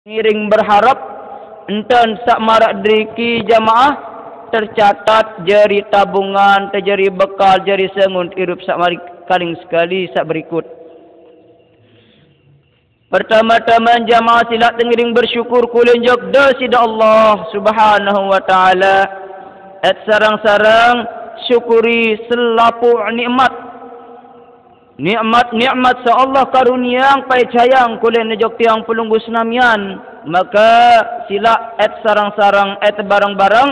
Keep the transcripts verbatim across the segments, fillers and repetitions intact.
Ngiring berharap, enten saq maraq deriki jamaah tercatat jari tabungan, tejari bekal, jari sengun irup saq mari kaling sekali saq berikut. Pertama-tama jamaah silaq tengiring bersyukur kulen jok Deside Allah Subhanahu wa Ta'ala. Et sarang-sarang syukuri selapuq nikmat. Nikmat-nikmat saq Allah karuniang paicayang kulen jok tiang pelungguh senamian. Maka silaq et sarang-sarang et bareng-bareng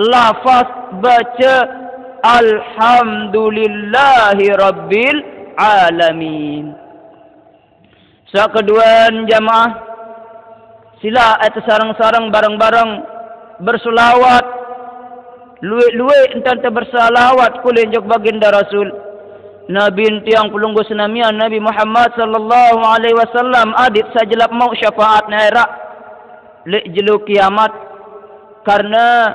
lafaz bace Alhamdulillahi Rabbil Alamin. Saq keduan jamaah, silaq et sareng-sareng bareng-bareng berselawat. Lueq-lueq enten te berselawat kulen jok Baginda Rasul. Nabi tiang pelungguh senamian Nabi Muhammad sallallahu alaihi wasallam adit saq jelap mauq syafaatne eraq leq jelo kiamat. Karena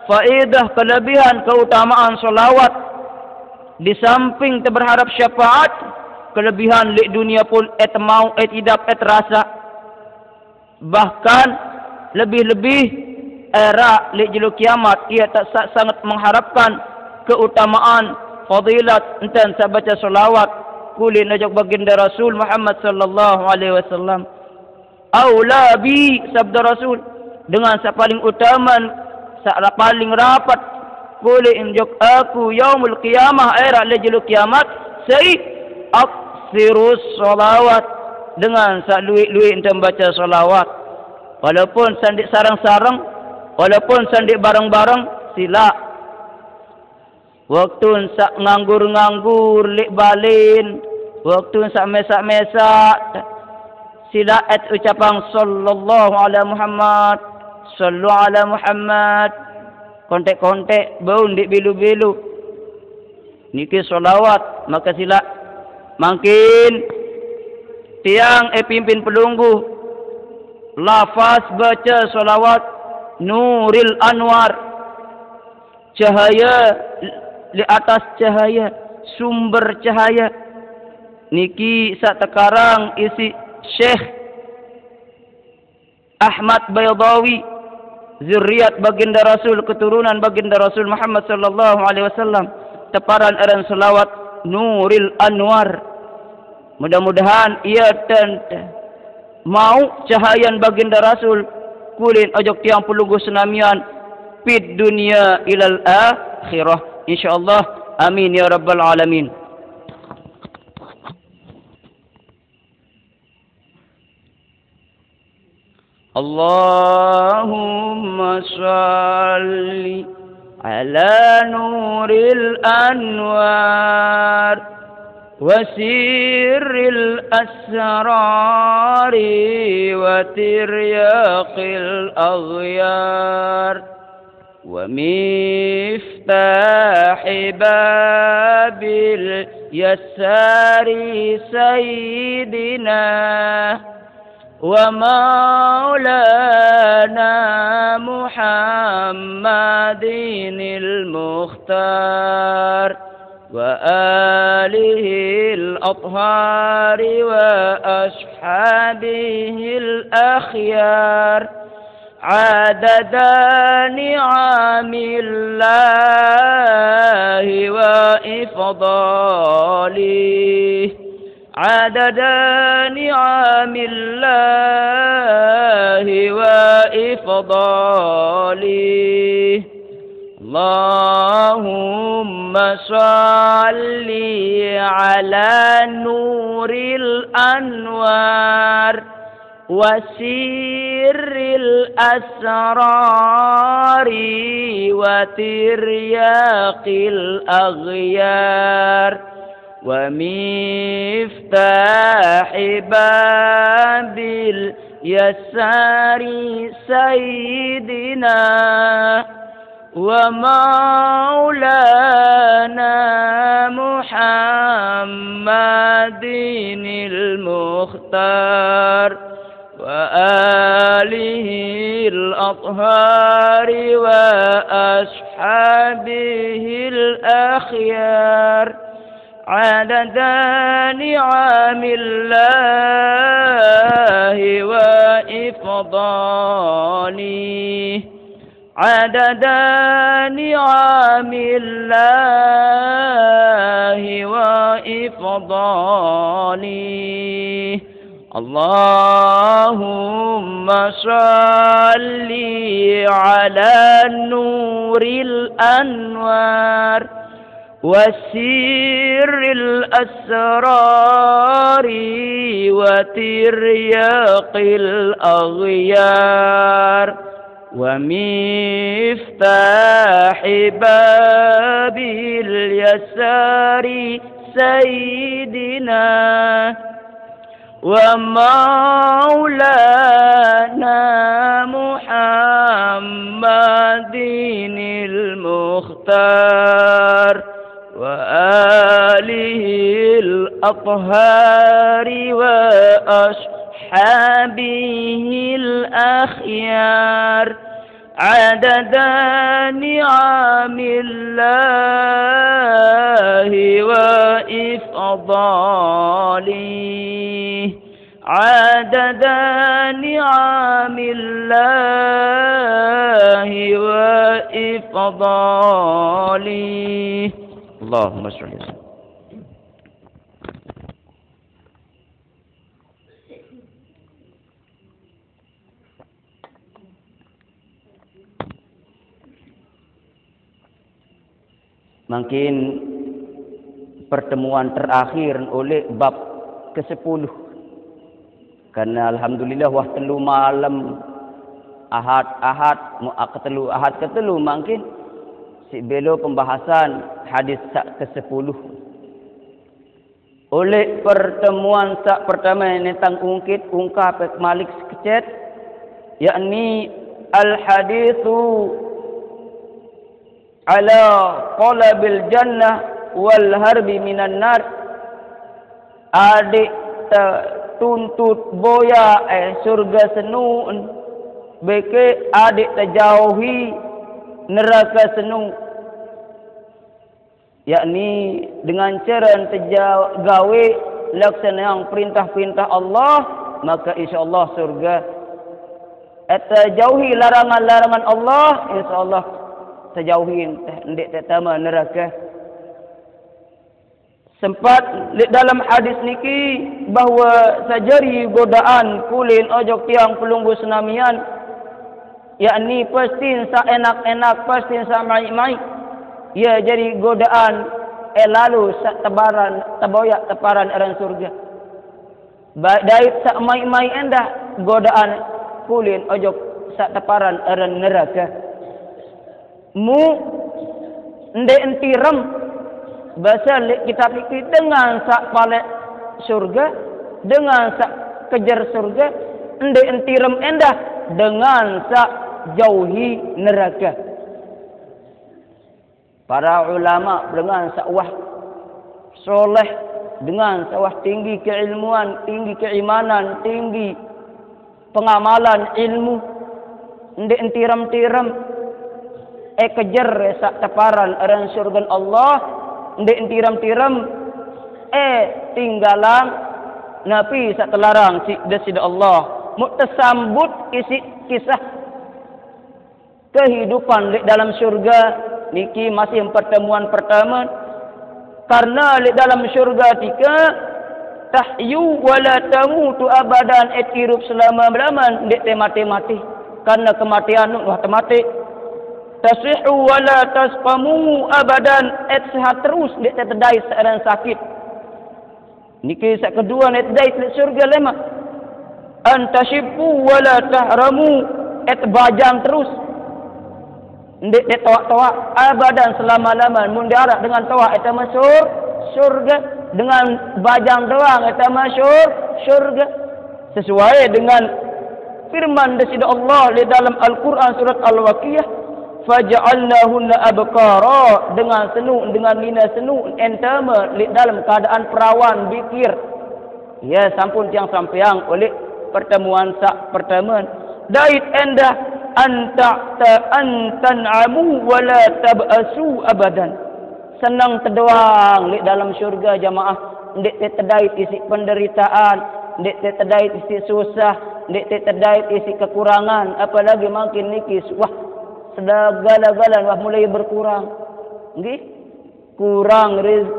faedah kelebihan keutamaan selawat di samping te berharap syafaat, kelebihan leq dunie pun et mauq, et idap, et rasaq. Bahkan lebih-lebih eraq leq jelo kiamat, ie te saq sanget mengharapkan keutamaan fadilat enten saq bace selawat kulen jok Baginda Rasul Muhammad sallallahu alaihi wasallam. Aula bi, sabde Rasul, dengan saq paling utamen, saq ra-, paling rapet kulen jok aku yaumul qiyamah, eraq leq jelo kiamat, sai aksirus shalawat, dengan saq lueq-lueq enten bace shalawat. Walaupun saq ndeq sareng-sareng, walaupun saq ndeq bareng-bareng, silaq. Waktun saq nganggur-nganggur leq balen, waktun saq mesaq-mesaq, silaq et ucapang sallallahu ala Muhammad, sallu ala Muhammad. Konteq-konteq, bau ndeq belo-belo. Niki shalawat, make silaq. Mangkin tiang, eh, pimpin pelungguh, lafaz bace shalawat Nuril Anwar. Cahaya di atas cahaya, sumber cahaya. Niki saq tekarang isiq Syekh Ahmad Baydawi, zuriat Baginda Rasul, keturunan Baginda Rasul Muhammad sallallahu alaihi wasallam, teparan aran selawat Nuril Anwar. Mudah-mudahan ie tent mauq cahayan Baginda Rasul kulen ojok tiang pelungguh senamian fid dunya ilal akhirah. Insyaallah. Amin ya rabbal alamin. اللهم صل على نور الأنوار وسر الأسرار وترياق الأغيار ومفتاح باب اليسار سيدنا ومولانا محمد المختار وآله الأطهار وأصحابه الأخيار عدد نعم الله وإفضاله عدد نعم الله وإفضاله. اللهم صل على نور الأنوار وسر الأسرار وترياق الأغيار ومفتاح باب اليسار سيدنا ومولانا محمد المختار وآله الأطهار وأصحابه الأخيار عدد نعم الله وإفضاله إفضالي، عدد نعم الله وإفضالي. اللهم صل على نور الأنوار وسر الأسرار وترياق الأغيار ومفتاح باب اليسار سيدنا ومولانا محمد المختار وآله الأطهار وأصحابه الأخيار عدد نعم الله وإفضاله، عدد نعم الله وإفضاله. اللهم صل وسلم. Mangkin pertemuan terakhir oleh bab kesepuluh. Karena alhamdulillah wah telu malam Ahad, Ahad, mu-, ah, ketelu, Ahad ketelu mangkin si belo pembahasan hadis sa kesepuluh. Oleh pertemuan sa pertama nentang ungkit, ungkap malik sekecet, yakni al-hadithu ala talabil jannah wal harbi minan nar. Adik te tuntut boya, eh, surga senun, beke adik tejauhi neraka senun. Yakni dengan cara teja-, gawe laksana yang perintah-perintah Allah, maka insya Allah surga. Eh, tejauhi larangan-larangan Allah, insya Allah tejauhi, eh, ndik tetama neraka. Sempat di dalam hadis niki bahwa sajari godaan kulin ojok tiang pelunggu senamian, yakni pasti sa enak-enak, pasti sa maik-maik. Ia jadi godaan, eh, lalu sa tebaran, teboyak teparan eran surga. Baik dait sa maik-maik endah godaan kulin ojok sa teparan eran neraka. Mu nde entirem, basa lek kitab iki dengan sa palek surga, dengan sa kejar surga, nde entirem endah dengan sa jauhi neraka. Para ulama dengan sa wah soleh, dengan sa wah tinggi keilmuan, tinggi keimanan, tinggi pengamalan ilmu, nde entirem-tirem, eh, kejer sa teparan eran surgan Allah, nde entirem-tirem, eh, tinggalan napi sa telarang si desida Allah. Mu tesambut isi kisah kehidupan di dalam surga niki masih pertemuan pertama. Karena di dalam surga tika tahyu wala tamutu abadan, et irup selama-laman, ndik te mati-mati. Karena kematian nu wah temati. Tasihu wala taspamu abadan, et sehat terus, ndik te tedai seorang sakit. Niki sak kedua net dait di surga lema. Antasyibu wala tahramu, et bajang terus. Ndik te toak-toak abadan selama-lama. Mun diarak dengan toak eta masur surga, dengan bajang doang eta masur surga. Sesuai dengan firman desida Allah di dalam Al-Quran surat Al-Waqiah, faja'alnahunna abkara, dengan senu, dengan nina senu entama di dalam keadaan perawan bikir. Ya, sampun tiang sampeang oleh pertemuan sa pertama. Dait endah anta ta antan'amu wala tab'asu abadan. Senang tedoang di dalam surga jamaah. Ndik te tedait isi penderitaan, ndik te tedait isi susah, Ndeq te tedait isiq kekurangan, apalagi mangkin niki, wah, segala-gala wah mulai berkurang. Nggih? Kurang riz-,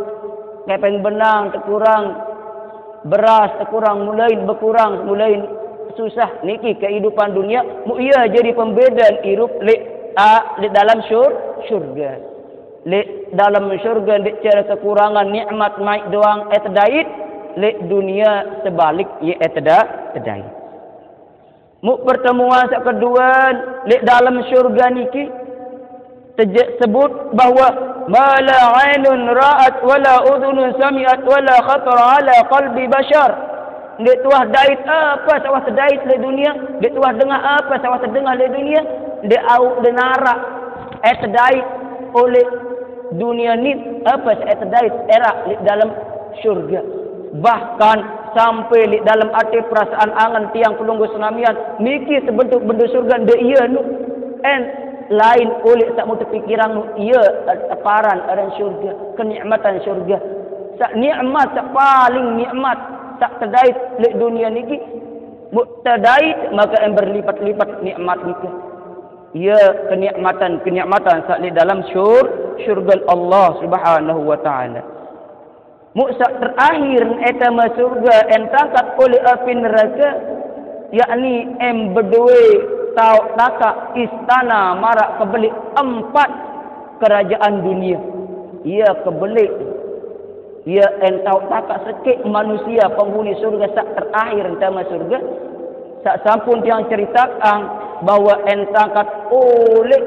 kepeng benang tekurang, beras tekurang, mulain bekurang, mulain susah. Niki kehidupan dunia, mu iya jadi pembeda irup leq, a, leq dalem syur-, syurga. Leq dalem syurga ndeq care kekurangan nikmat maiq doang e tedait, leq dunia sebalik ye e teda-, tedait. Muq pertemuan saq kedue leq dalem syurga niki, teje-, sebut bahwe ma la ainun ra'at wa la udhunun sami'at wa la khatara ala qalbi bashar. Ndeq tuah dait ape saq wah tedait leq dunie, ndeq tuah dengah ape saq wah tedengah leq dunie, ndeq auq denaraq e tedait oleq dunie nit ape saq e tedait eraq leq dalem syurga. Bahkan sampai leq dalem ate perasaan angen tiang pelungguh senamian, niki sebentuk bentuk syurga ndeq ie nu. En lain oleq saq mute pikiran nu ie teparan aran syurga, kenikmatan syurga. Saq nikmat, saq paling nikmat, saq tedait leq dunie niki, muq tedait make en berlipat-lipat nikmat nike. Ie kenikmatan-kenikmatan saq leq dalem syur-, syurga Allah Subhanahu wa Ta'ala. Muq saq terakhir e tame syurga en tangkat oleq api nerake, yakni en bedoe taoq takaq istana maraq kebeleq empat kerajaan dunie. Ie kebeleq, ie en taoq takaq sekeq manusie penghuni syurga saq terakhir en tame syurga, saq sampun tiang ceriteang bahwe en tangkat oleq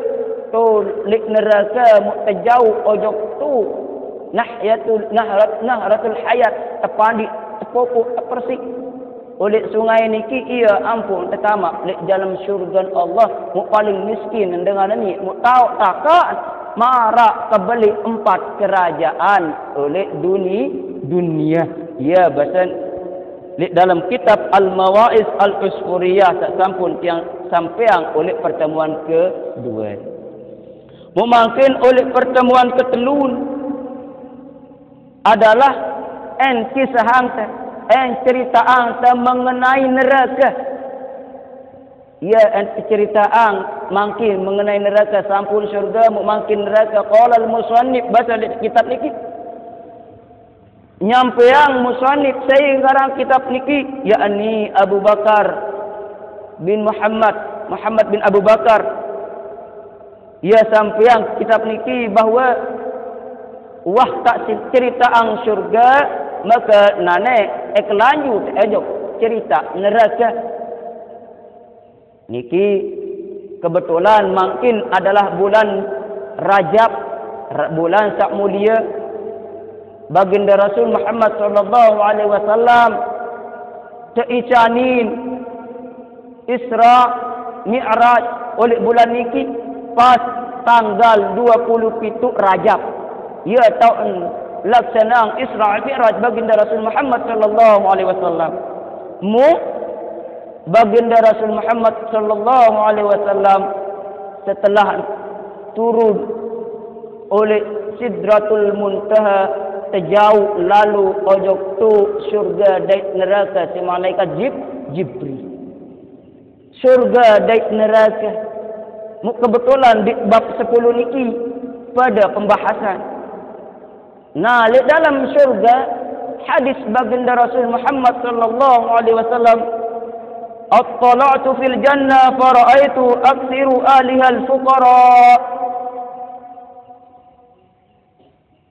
to leq nerake muq tejauq ojok tu nahyatul, nahrat-, nahratul hayat, tepandiq, tepopoq, tepersiq. Oleq sungai niki ie ampun tetamaq leq dalem syurgan Allah, muq paling miskin dengan ni, muq taoq takaq maraq kebeleq empat kerajaan oleq duni-, dunie. Ie basen leq dalem kitab Al-Mawa'iz Al-Usfuriyah saq sampun tiang sampeang oleq pertemuan kedue. Muq mangkin oleq pertemuan ketelun adalah en kisahang te, en ceritaang te mengenai nerake. Ie en ceritaang mangkin mengenai nerake, sampun syurga, muq mangkin nerake. Qala al-musannif, base leq kitab niki. Nyampeang musannif sai ngarang kitab niki, yakni Abu Bakar bin Muhammad, Muhammad bin Abu Bakar. Ie sampeang kitab niki bahwe wah taq ceritaang syurga, make nane e kelanjut ojok cerita nerake. Niki kebetulan mangkin adalah bulan Rajab, ra-, bulan saq mulie. Baginda Rasul Muhammad sallallahu alaihi wasallam teicanin Isra Mi'raj oleq bulan niki pas tanggal due puluh pituq Rajab. Ie taoq laksaneang Isra Mi'raj Baginda Rasul Muhammad sallallahu alaihi wasallam. Muq Baginda Rasul Muhammad sallallahu alaihi wasallam setelah turun oleq Sidratul Muntaha, tejauq lalo ojok tu syurga dait nerake siq malaikat Jib-, Jibril. Syurga dait nerake. Muq kebetulan di bab sepuluh niki pade pembahasan. Nah, leq dalem syurga, hadis Baginda Rasul Muhammad sallallahu alaihi wasallam, "Attala'tu fil jannah fara'aitu aktsiru alihal fuqara."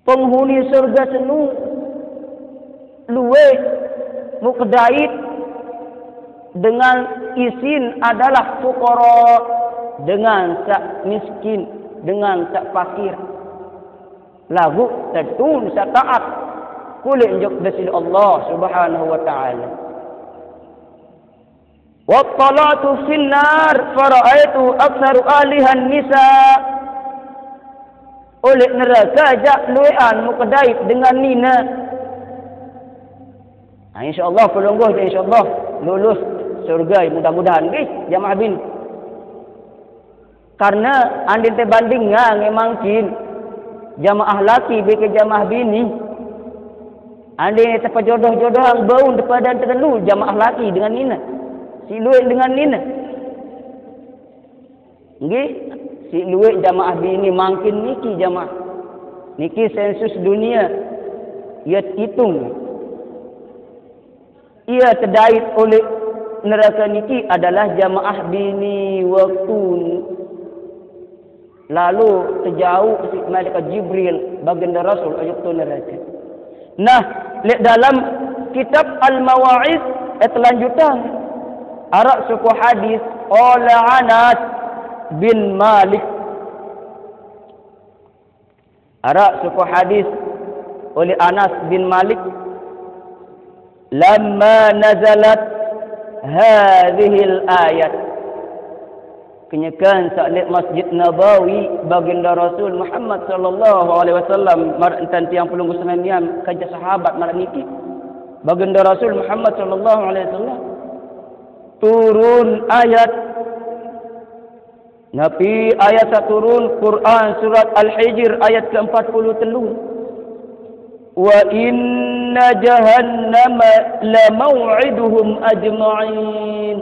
Penghuni syurga senu lueq muq dait dengan isin adalah fuqara, dengan saq miskin, dengan saq fakir. Laguq tetu saq taat kuleq njok Deside Allah Subhanahu wa Ta'ala. "Wattala'tu fin nar fara'aitu aktsara ahlihan nisa." Oleq nerake jaq lueqan muq dait dengan nine. Nah, insyaallah pelungguh, insyaallah lulus surga, mudah-mudahan nggih, jamaah bini. Karne andin tebandingang mangkin jamaah laki bike jamaah bini, andin tepejodoh-jodohang bau tepadan tetelu jamaah laki dengan nine. Si luwih dengan nina. Nggih, si luwih jamaah bini mangkin niki jamaah. Niki sensus dunia. Ia hitung. Ia tedait oleh neraka niki adalah jamaah bini waktu lalu terjauh si malaikat Jibril baginda Rasul ojok tu neraka. Nah, lek dalam kitab Al-Mawa'id, eh, kelanjutan. Arak suku hadis, qala Anas bin Malik. Arak suku hadis oleh Anas bin Malik. Lamma nazalat hadhil ayat. Kenyekan saat lek Masjid Nabawi, baginda Rasul Muhammad sallallahu alaihi wasallam, mar entan tiang pelungguh senamian, kaja sahabat mar niki. Baginda Rasul Muhammad sallallahu alaihi wasallam. Turun ayat. Napi ayat sak turun? Quran surat Al-Hijr ayat keempat puluh telu. Wa inna jahannama lamau'iduhum ajma'in.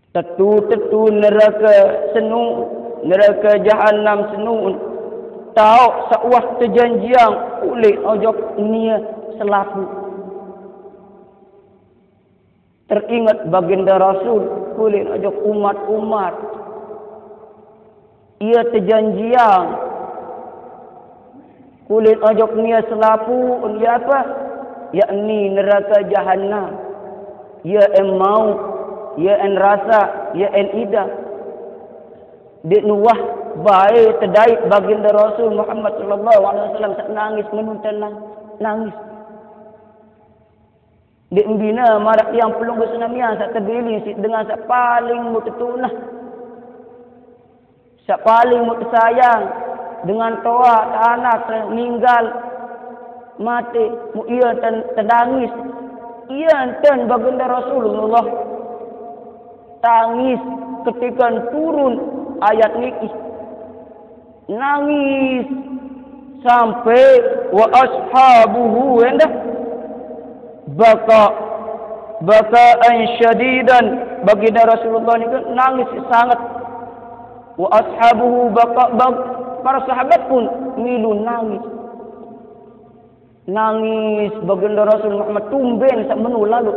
Tetu-tetu neraka senu, neraka jahannam senu. Tauk seuwah tejanjiang ulih ojok nia selapu. Teringat baginda Rasul, ulih ojok umat-umat. Ia tejanjiang ulih ojok nia selapu, ia apa? Yakni neraka jahannam. Ia en mau, ia en rasa, ia en ida. Dek nuwah bae tedait baginda Rasul Muhammad sallallahu alaihi wasallam sak nangis menuntan nang-, nangis. Dek embina marak tiang pelungguh senamian sak tebili si dengan sak paling mu tetunah. Sak paling mu tesayang dengan toa tanak ninggal mati mu ia ten-, tedangis. Ia enten baginda Rasulullah tangis ketika turun ayat niki. Nangis sampai wa ashabuhu endah baka, bakaan syadidan. Baginda Rasulullah ni nangis sangat. Wa ashabuhu baka, bak-, para sahabat pun milu nangis. Nangis baginda Rasul Muhammad tumben sak menu lalu.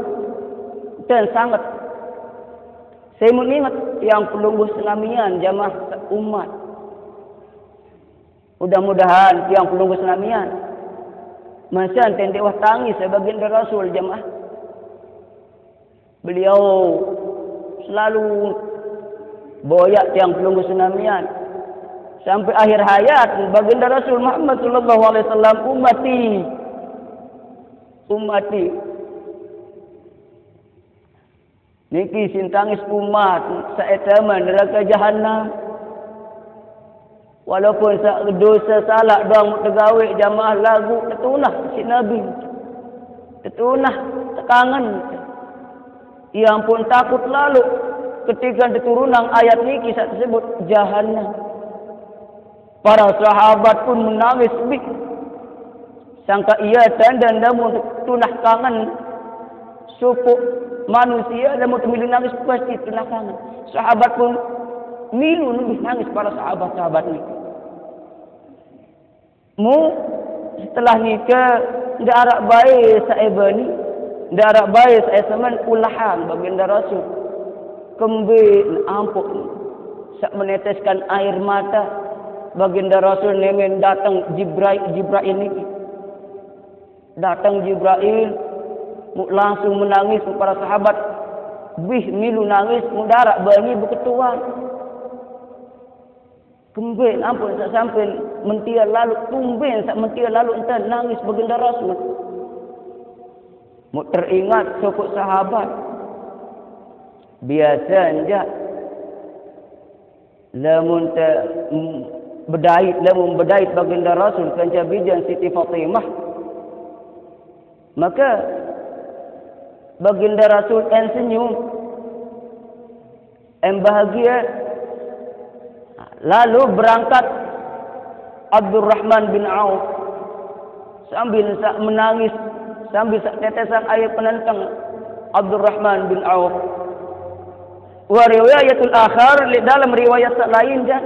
Dan sangat. Saya mau ingat tiang pelungguh senamian jamaah umat. Mudah-mudahan tiang pelungguh senamian masa tendek wah tangis baginda Rasul jamaah. Beliau selalu boyak tiang pelungguh senamian. Sampai akhir hayat, baginda Rasul Muhammad sallallahu alaihi wasallam, "Ummati, ummati." Niki sintangis umat saetama neraka jahannam. Walaupun sa-, dosa salak doang mu tegawe jamaah lagu tetunah si Nabi. Tetunah tekangen. Ia ampun takut lalu ketika diturunang ayat niki sak tersebut jahannam. Para sahabat pun menangis bih. Sangka ia tanda namun tunah kangen. Supuk manusia namun temilu nangis pasti tunah kangen. Sahabat pun milu lebih nangis para sahabat-sahabat ni. Mu setelah nika ndak arak bae sae bani, ndak arak bae sae semen ulahan baginda Rasul. Kembe ampuk sak meneteskan air mata baginda Rasul nemen datang Jibrail, Jibrail niki. Datang Jibrail, mu langsung menangis mu para sahabat. Bih milu nangis, mu darak bani beketuan. Kembe ampun sak sampai mentia lalu, tumben sak mentia lalu enten nangis baginda Rasul. Mu teringat sokok sahabat. Biasa enjak. Lamun te, mm, bedait, lamun bedait baginda Rasul kanca bijan Siti Fatimah. Maka baginda Rasul en senyum, en bahagia. Lalu berangkat Abdurrahman bin Auf sambil sa-, menangis sambil sak tetesan air penenteng Abdurrahman bin Auf. Wa riwayatul akhar, li dalam riwayat sak lain kan,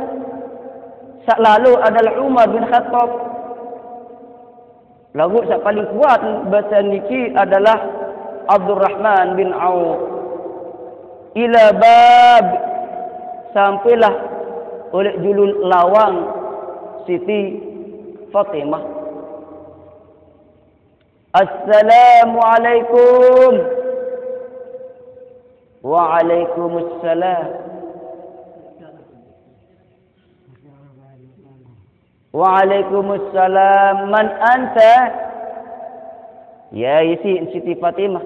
sak lalu adalah Umar bin Khattab. Lagu sak paling kuat bahasa niki adalah Abdurrahman bin Auf. Ila bab, sampailah oleh julun lawang Siti Fatimah. Assalamualaikum. Waalaikumsalam. Waalaikumsalam. Man anta? Ya, isi Siti Fatimah.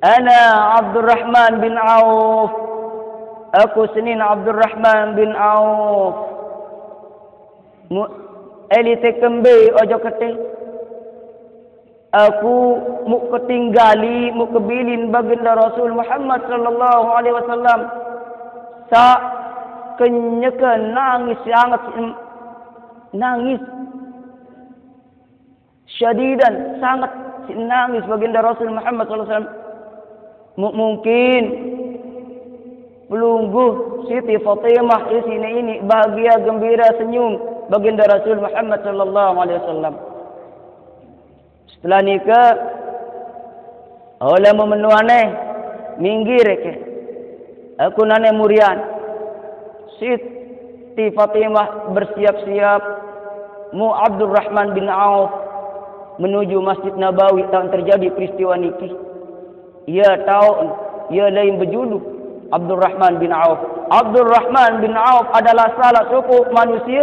Ana Abdurrahman bin Auf. Aku senin Abdurrahman bin Auf. Mu eli tekembe ojo kete. Aku mu ketinggali, mu kebilin Baginda Rasul Muhammad sallallahu alaihi wasallam. Sa kenyeke nangis sangat, nangis syadidan, sangat nangis Baginda Rasul Muhammad sallallahu alaihi wasallam. Mu-, mungkin pelungguh Siti Fatimah isine ini bahagia, gembira, senyum Baginda Rasul Muhammad sallallahu alaihi wasallam. Setelah nika, oleh memenuane minggir ke. Aku nane murian. Siti Fatimah bersiap-siap, mu Abdurrahman bin Auf menuju Masjid Nabawi. Taun terjadi peristiwa niki. Ia taun, ia lain berjulu Abdurrahman bin Auf. Abdurrahman bin Auf adalah salah satu manusia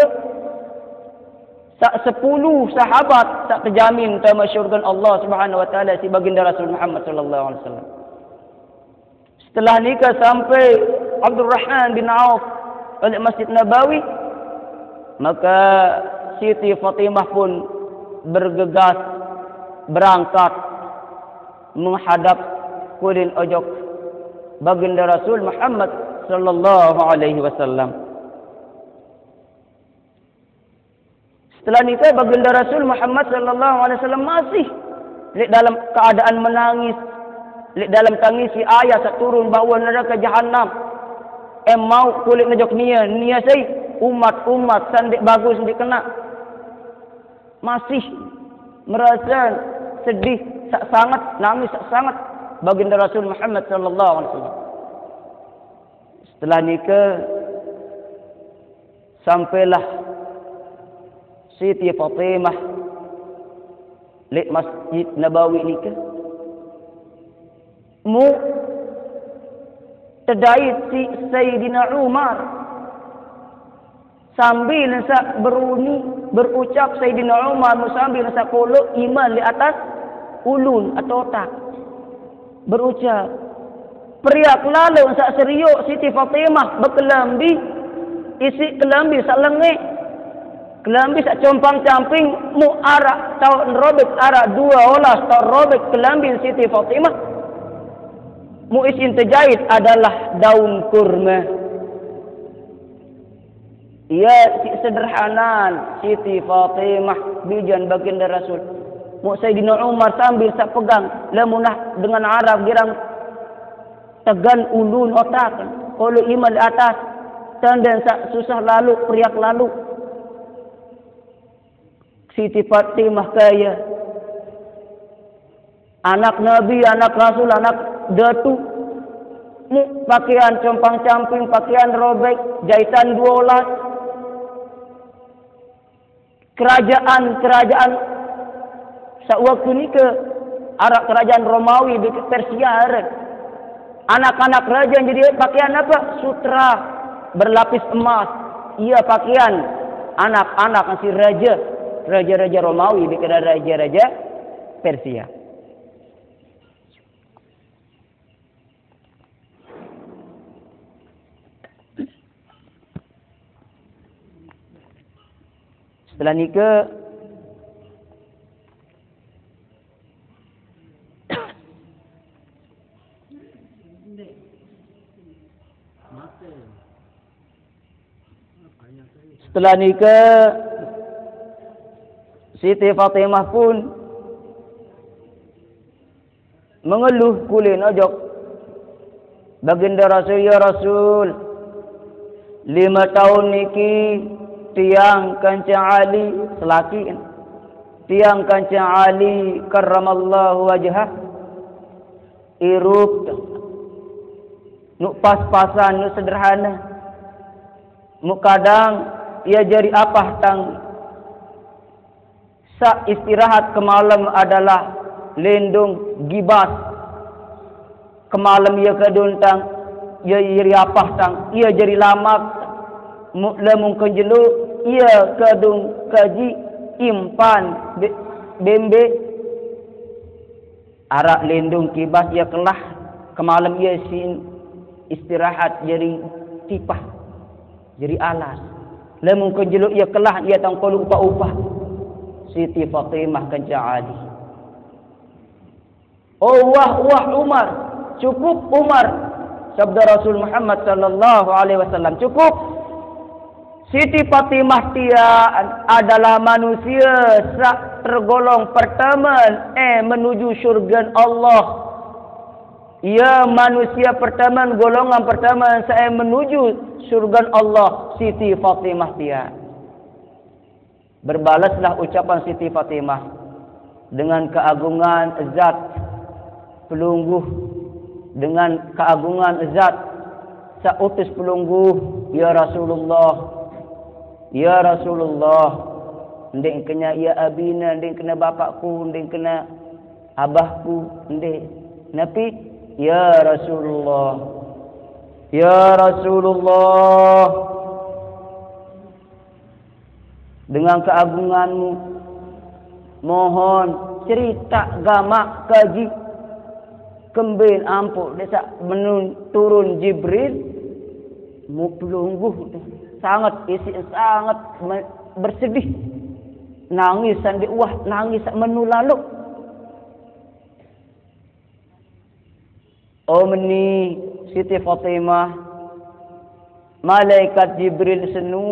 sak sepuluh sahabat sak terjamin tama syurga Allah Subhanahu wa taala si Baginda Rasul Muhammad sallallahu alaihi wasallam. Setelah nika sampai Abdurrahman bin Auf balik Masjid Nabawi, maka Siti Fatimah pun bergegas berangkat menghadap kulin ojok Baginda Rasul Muhammad sallallahu alaihi wasallam. Setelah nika Baginda Rasul Muhammad sallallahu alaihi wasallam masih lek dalam keadaan menangis, lek dalam tangisi ayah sak turun bahwa neraka jahanam. Em mau kulit ngejok nia, nia sai umat-umat sandek bagus ndik kena. Masih merasa sedih sak sangat, nangis sak sangat Baginda Rasul Muhammad sallallahu alaihi wasallam. Setelah nika sampailah Siti Fatimah lek Masjid Nabawi nika. Mu tedait si Sayyidina Umar sambil sak beruni, berucap Sayyidina Umar mu sambil sak kolok iman di atas ulun atau otak. Berucap, periak lalu sak seriuk Siti Fatimah bekelambi, isi kelambi sak lengek, kelambi sak compang camping, mu arak taun robek arak dua olas taun robek kelambi Siti Fatimah. Mu isin terjahit adalah daun kurma. Ia si sederhanan Siti Fatimah bijan Baginda Rasul. Mu Sayyidina Umar sambil sak pegang lamunah dengan Arab girang tegan ulun otak. Kalau iman di atas tenden sak susah lalu, periak lalu. Siti Fatimah kaya anak Nabi, anak Rasul, anak datu. Mu pakaian compang camping, pakaian robek, jahitan dua olas. Kerajaan-kerajaan sak waktu nika arak kerajaan Romawi bikik Persia aran. Anak-anak raja jadi pakaian apa? Sutra berlapis emas. Ia pakaian anak-anak si raja, raja-raja Romawi bikik raja-raja Persia. Setelah nika, setelah nika Siti Fatimah pun Mengeluh kulen ojok Baginda Rasul, "Ya Rasul, lime taun niki tiang kance Ali selakin. Tiang kance Ali karramallahu wajhah, irup nuk pas-pasan, nuk sederhana. Muk kadang ia jari apah tang sa istirahat kemalem adalah lendong gibas. Kemalem ia kedun tang, ia jari apah tang, ia jari lamak. Muk lemung kenjelo ia kedun kaji impan be-, bembe. Arak lendong gibas ia kelah, kemalem ia sin istirahat jari tipah, jari alas. Lemung kenjelo ia kelah, ia tang kolu upah-upah." Siti Fatimah kance Ali. "Oh, wah, wah, Umar, cukup, Umar," sabda Rasul Muhammad sallallahu alaihi wasallam, "cukup. Siti Fatimah tiang adalah manusia sa tergolong pertama, eh, menuju surgan Allah. Ia manusia pertama, golongan pertama sa, eh, menuju surgan Allah, Siti Fatimah tiang." Berbalaslah ucapan Siti Fatimah dengan keagungan zat pelungguh, dengan keagungan zat sa utus pelungguh, "Ya Rasulullah, ya Rasulullah, ndeq kena ia abine, ndeq kena bapakku, ndeq kena abahku, ndeq. Napi, ya Rasulullah, ya Rasulullah." Dengan keagunganmu, mohon cerita gamaq kaji. Kemben ampuq desaq menun turun Jibril, muk pelungguh sanget isiq sanget me-, bersedih. Nangis sandiq uah, nangis saq menu laloq. Oh meni Siti Fatimah, malaikat Jibril senu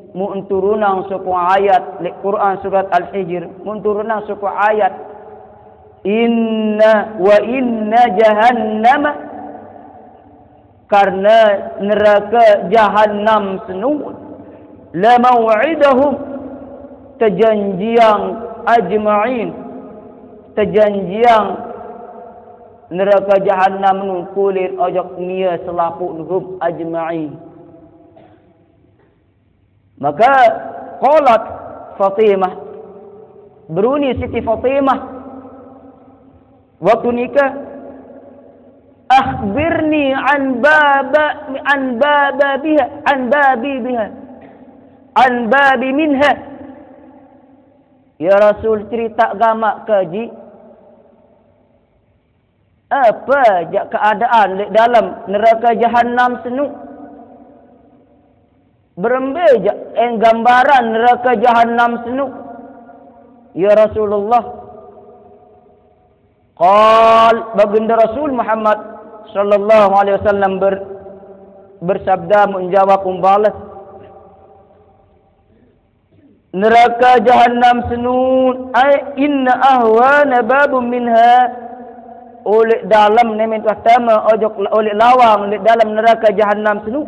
mun turunang sopoq ayat leq Quran surat Al-Hijr, mun turunang sopoq ayat, "Inna wa inna jahannama," karena neraka jahannam senu, "la mau'idahum," tejanjiang, "ajma'in," tejanjiang neraka jahannam nu kulen ojok nie selapuq nuhum ajma'in. Maka qalat Fatimah, beruni Siti Fatimah waktu nika, "Akhbirni an baba, an baba biha, an babi biha, an babi minha." "Ya Rasul, cerita gamaq kaji, apa jaq keadaan leq dalem neraka jahannam senu? Berembe jaq en gambaran neraka jahannam senu, ya Rasulullah?" Qal, Baginda Rasul Muhammad sallallahu alaihi wasallam ber-, bersabda, menjawab, membales, neraka jahannam senu, ai inna ahwana babun minha, oleq dalem nemen tuah tame ojok la-, oleq lawang leq dalem neraka jahannam senu,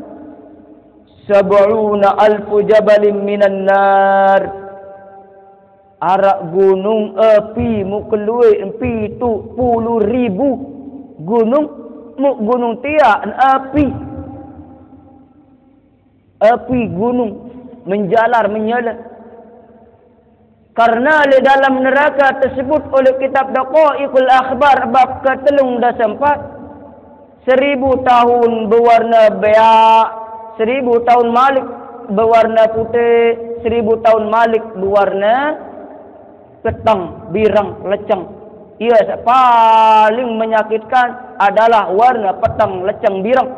sab'una alfu jabalin minan nar. Araq gunung api mukelue pitu pulu ribu gunung, mu-, gunung tiaq api. Api gunung menjalar menyala. Karena leq dalem neraka tesebut oleh kitab Daqaiqul Akhbar bab ketelung dase empat, seribu taun bewarne beaq, seribu taun malik bewarne putih, seribu taun malik bewarne peteng, bireng, leceng. Ie saq paling menyakitkan adalah warne peteng, leceng, bireng.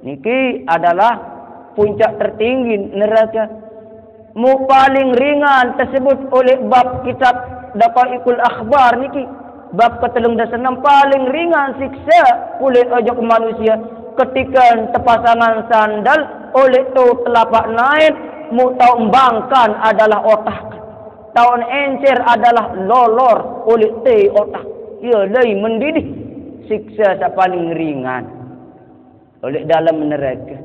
Niki adalah puncak tertinggi neraka. Mu paling ringan tesebut oleh bab kitab Daqaiqul Akhbar niki, bab ketelung dase enem, paling ringan sikse kulen ojok manusia ketika tepasangan sandal oleh to telapak naen, mu tao mbangkan adalah otak. Tao encer adalah lolor oleh te otak. Ia lain mendidih siksa saq paling ringan oleh dalem neraka.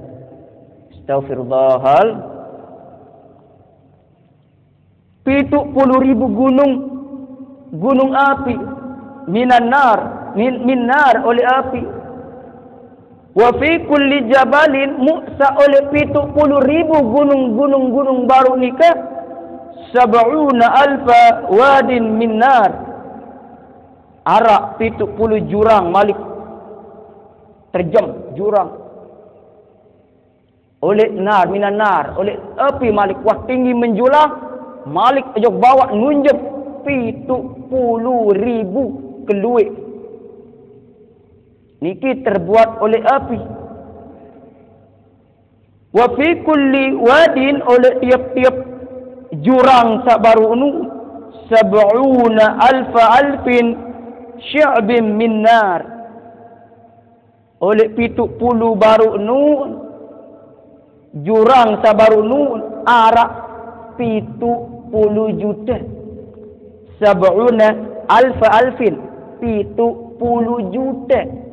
Astaghfirullahal. Pitu puluh ribu gunung, gunung api, minan nar, min, min nar, oleh api. Wa fi kulli jabalin, muq saq oleh pitu puluh ribu gunung, gunung, gunung baruq nike, sab'una alfa wadin min nar. Araq pitu puluh jurang malik terjem, jurang. Oleh nar, minan nar, oleh api malik, wah, tinggi menjulang, malik ojok bawaq nunjuk pitu puluh ribu kelueq. Niki terbuat oleh api. Wa fi kulli wadin, oleh tiap-tiap jurang saq baruq nu, sab'una alfa alfin syu'bin min nar. Oleh pitu puluh baruq nu, jurang saq baruq nu araq pitu puluh jute. Sab'una alfa alfin, pitu puluh jute.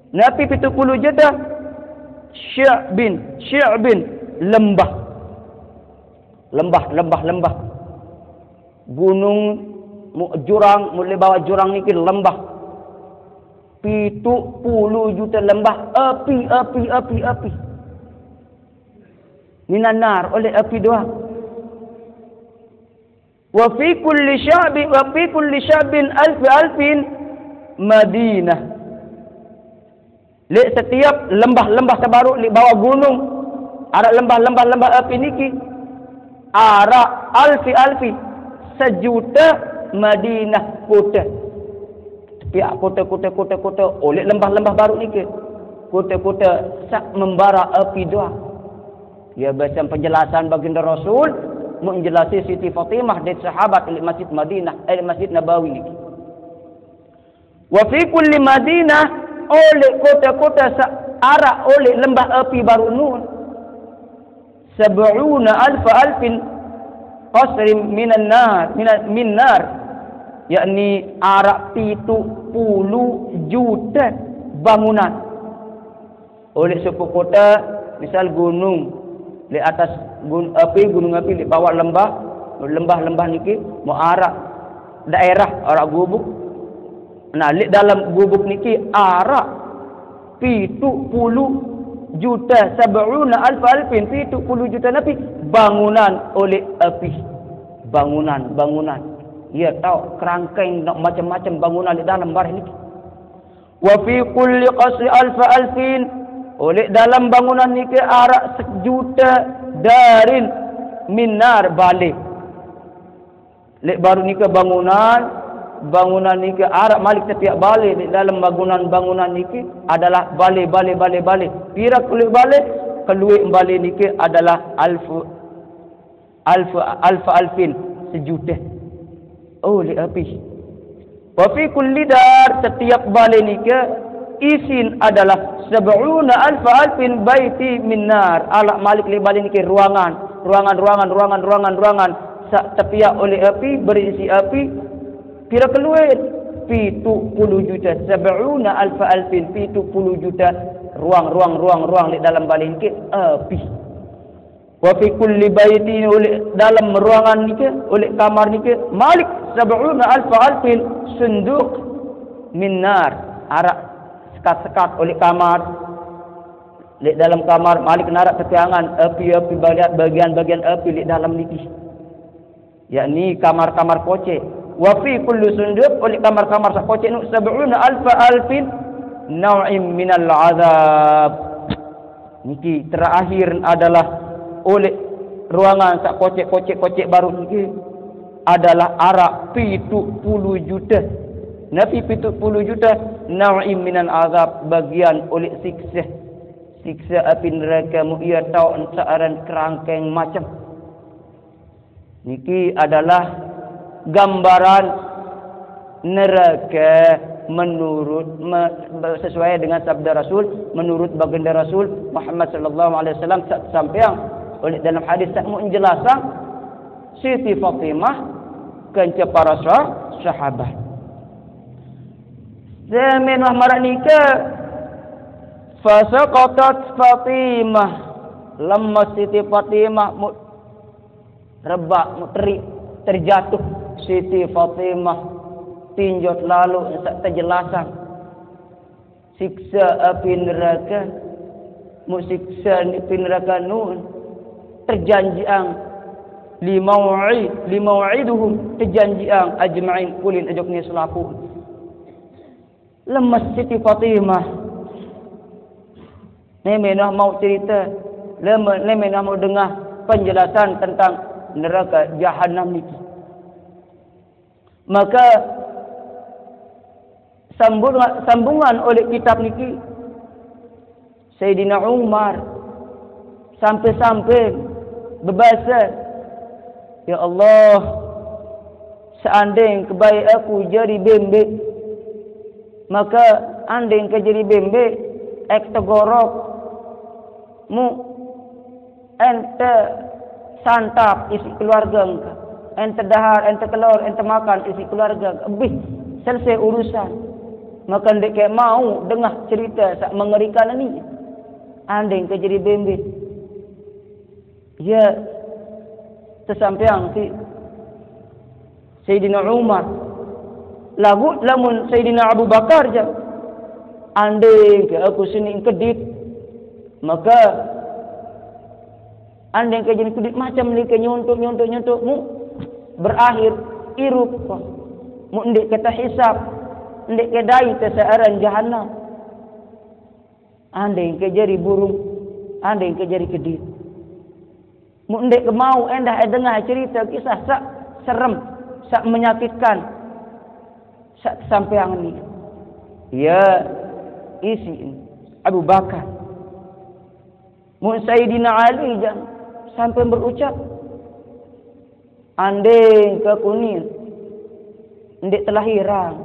Napi pitu puluh jute? Syu'bin, syu'bin, lembah. Lembah, lembah, lembah. Gunung, mu-, jurang, muq leq bawaq jurang niki lembah. Pitu puluh jute lembah, api, api, api, api. Minan nar, oleh api doang. Wa fi kulli sya'bi-, wa fi kulli sya'bin alfi alfin madinah. Leq setiap lembah-lembah saq baruq leq bawaq gunung, araq lembah-lembah, lembah api niki, araq alfi alfi, sejute Madinah kote. Tepiaq kote, kote, kote, kote, oleh lembah-lembah baruq niki. Kote-kote saq membara api doang. Ya, basen penjelasan Baginda Rasul, menjelasi Siti Fatimah dait sahabat leq Masjid Madinah, eh, Masjid Nabawi niki. Wa fi kulli Madinah, oleh kote-kote saq araq oleh lembah api baruq nu, sab'una alfa alfin qasrin minan nar, minan, min nar, yakni araq pitu puluh jute bangunan. Oleh sopoq kote, misal gunung, leq atas gun-, api, gunung api, leq bawaq lembah, lembah-lembah niki, muq araq daerah, araq gubuk. Nah, leq dalem gubuk niki araq pitu puluh jute, sab'una alfa alfin, pitu puluh jute napi bangunan oleh api. Bangunan, bangunan. Ie taoq kerangkeng, macem-macem bangunan leq dalem bareh niki. Wa fi kulli qasri alfa alfin, oleh dalem bangunan nike araq sejute darin min nar, bale. Leq baruq nike bangunan, bangunan nike araq malik tepiaq bale. Leq dalem bangunan-bangunan nike adalah bale, bale, bale, bale. Pire kelueq bale? Kelueq bale nike adalah alfu, alfu, alfa alfin, sejute. Oh, leq api. Wa fi kulli dar, setiap bale nike isin adalah sab'una alfa alfin baiti min nar. Araq malik leq bale nike ruangan, ruangan, ruangan, ruangan, ruangan, ruangan saq tepiaq oleh api, berisi api. Pire kelueq? Pitu puluh jute, sab'una alfa alfin, pitu puluh jute ruang, ruang, ruang, ruang leq dalem bale nike api. Wa fi kulli baiti, oleh dalem ruangan nike, oleh kamar nike, malik sab'una alfa alfin sunduq min nar. Araq sekat-sekat oleh kamar. Leq dalem kamar malik naraq tepiangan api, api, bagian, bagian-bagian api leq dalem niki. Yakni kamar-kamar koceq. Wa fi kulli sunduq, oleh kamar-kamar saq koceq nu, sab'una alfa alfin naw'in minal azab. Niki terakhir adalah oleh ruangan saq koceq, koceq, koceq baruq niki adalah araq pitu puluh jute. Napi pitu puluh jute? Naw'in minal azab, bagian oleh sikse. Sikse api nerake, muq ie taoq saq aran kerangkeng macem. Niki adalah gambaran nerake menurut, me-, sesuai dengan sabda Rasul, menurut baginda Rasul Muhammad sallallahu alaihi wasallam, saq tesampeang oleh dalam hadis saq muq jelasang Siti Fatimah kance para sah-, sahabat. Semenah maraq nike, fasaqatat Fatimah, lemes Siti Fatimah, mu rebaq, mu teriq, terjatuh Siti Fatimah, tinjot lalo saq tejelasang. Siksa api nerake, mu siksa api nerake nun terjanjiang limau'i-, limau'iduhum, terjanjiang ajma'in, ulin ojok ni selapuq. Lemes Siti Fatimah. Lemenah mauq cerite, leme-, lemenah mauq dengah penjelasan tentang nerake jahannam niki. Maka sambung-, sambungan oleh kitab niki, Sayyidina Umar sampe-sampe bebase, "Ya Allah, seandeng ke bae aku jari bembeq, maka andeng ke jari bembeq, ek tegorok, mu ente santap isiq keluarge engke, ente dahar, ente kelor, ente makan isiq keluarge engke, ebih selese urusan. Maka ndeq ke mauq dengah cerite saq mengerikan ni. Andeng ke jari bembeq." Ye tesampeang siq Sayyidina Umar. Laguq lamun Sayyidina Abu Bakar, jaq, "Andeng ke aku seni kedit, maka andeng ke jari kedit macem like nyontoq, nyontoq, nyontoq, mu berakhir irup, mu ndeq ke tehisap, ndeq ke dait te saq aran jahannam. Andeng ke jari burung, andeng ke jari kedit." Mu ndeq ke mauq endah e dengah cerite kisah saq serem, saq menyakitkan, saq tesampeang ni. Ye isiq Abu Bakar. Mu Sayyidina Ali jaq sampe berucap, "Andeng ke kunin ndeq telahirang,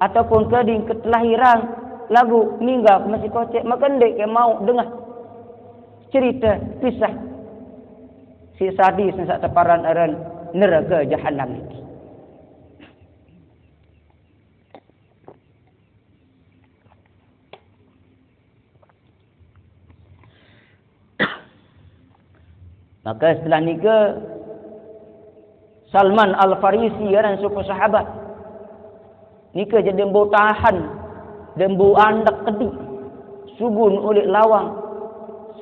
ataupun keding ke telahirang, laguq ninggal ke masih koceq, maka ndeq ke mauq dengah cerite pisah siq sadis saq teparan aran nerake jahannam niki." Maka setelah nike, Salman Al-Farisi, aran sopoq sahabat, nike jaq dembo tahan, dembo andek kediq, sugun uleq lawang,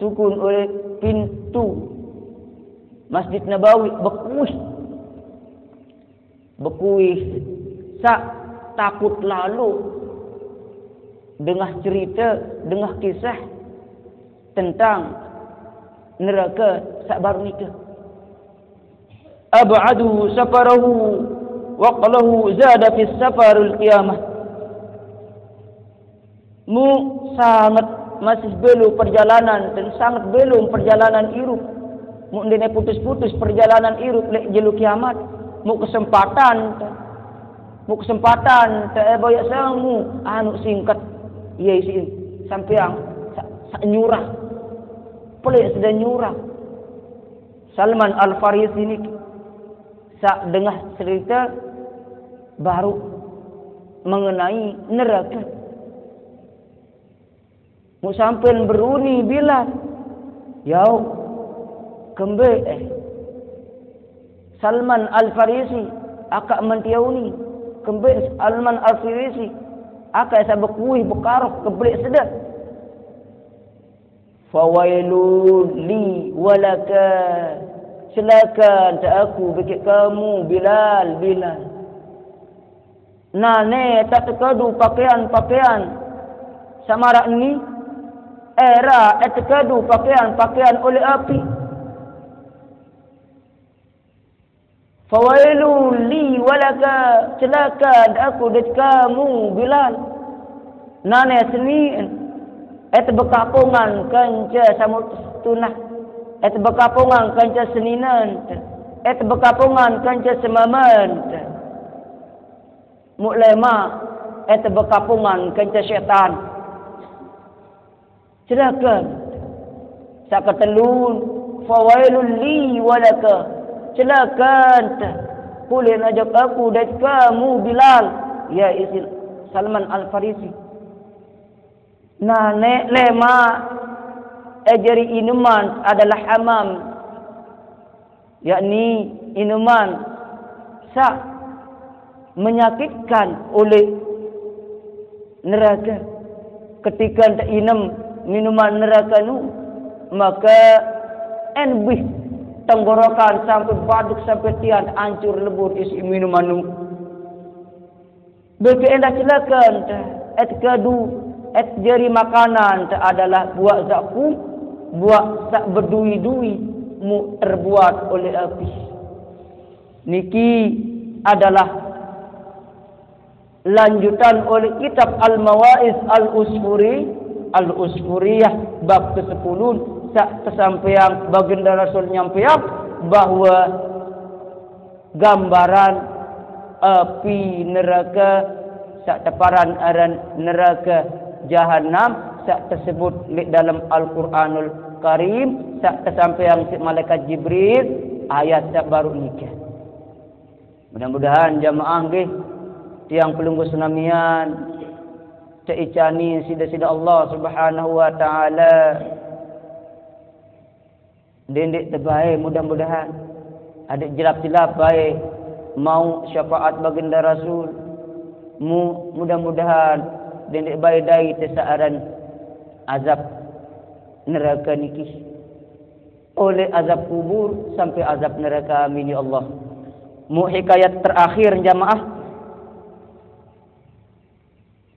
sugun uleq pintu Masjid Nabawi, bekuih. Bekuih saq takut lalo dengah cerite, dengah kisah tentang nerake saq baruq nike. "Ab'adu safarahu wa aqallahu zada fis safaril qiyamah." Mu sanget masih belo perjalanan, dan sanget belo perjalanan irup. Mu ndeqne putus-putus perjalanan irup leq jelo kiamat. Mu kesempatan te, mu kesempatan te, eh, boyaq semu anu singket. Ye isiq sampeang saq, saq nyurah. Peleq sede nyurah. Salman Al-Farisi niki saq dengah cerite baruq mengenai nerake. Mu sampean beruni Bilal, yauq, kembeq, eh, Salman Al-Farisi akaq mentie uni, kembeq Salman Al-Farisi akaq saq bekuih bekaroh kebeleq sede. "Fawailul li walaka." Celake ente aku bekeq kamu, Bilal, Bilal. Nane taq tekedu pakean-pakean saq maraq ni, era e tekedu pakean-pakean uleq api. "Fawailul li walaka," celake dait aku dait kamu, Bilal. Nane seni, ete bekapongan kance samut tunah, ete bekapongan kance seninen, ete bekapongan kance semamen. Muq lemaq, ete bekapongan kance setan. Celake. Saq ketelun, "Fawailul li walaka." Celake ente. Kuleq najok aku dait kamu, Bilal. Ye isiq Salman Al-Farisi. Nah, ne lema, eh, jari inuman adalah hamam, yakni inuman sa menyakitkan oleh neraka. Ketika ente inem minuman neraka nu, maka enbih tenggorokan sampai baduk sampai tian hancur lebur isi minuman nu. Bagi endah celaka ente, et kedu, et jari makanan te adalah buak zakum, buak sak bedui-dui mu terbuat oleh api. Niki adalah lanjutan oleh kitab Al-Mawa'iz Al-Usfuri, Al-Usfuriyah bab kesepuluh, sak tesampeang Baginda Rasul nyampeang bahwa gambaran api neraka sak teparan aran neraka Jahannam sak tersebut di dalam Al-Quranul Karim sak tesampeang si malaikat Jibril ayat sak baru nikah. Mudah-mudahan jamaah nggih tiang pelungguh senamian teicani sida-sida Allah Subhanahu wa taala. Dendik tebae mudah-mudahan. Adik jelap-jelap bae mau syafaat baginda Rasul. Mu, mudah-mudahan dendik bae dai tesaaran azab neraka niki. Oleh azab kubur sampai azab neraka, amin ya Allah. Mu hikayat terakhir jamaah.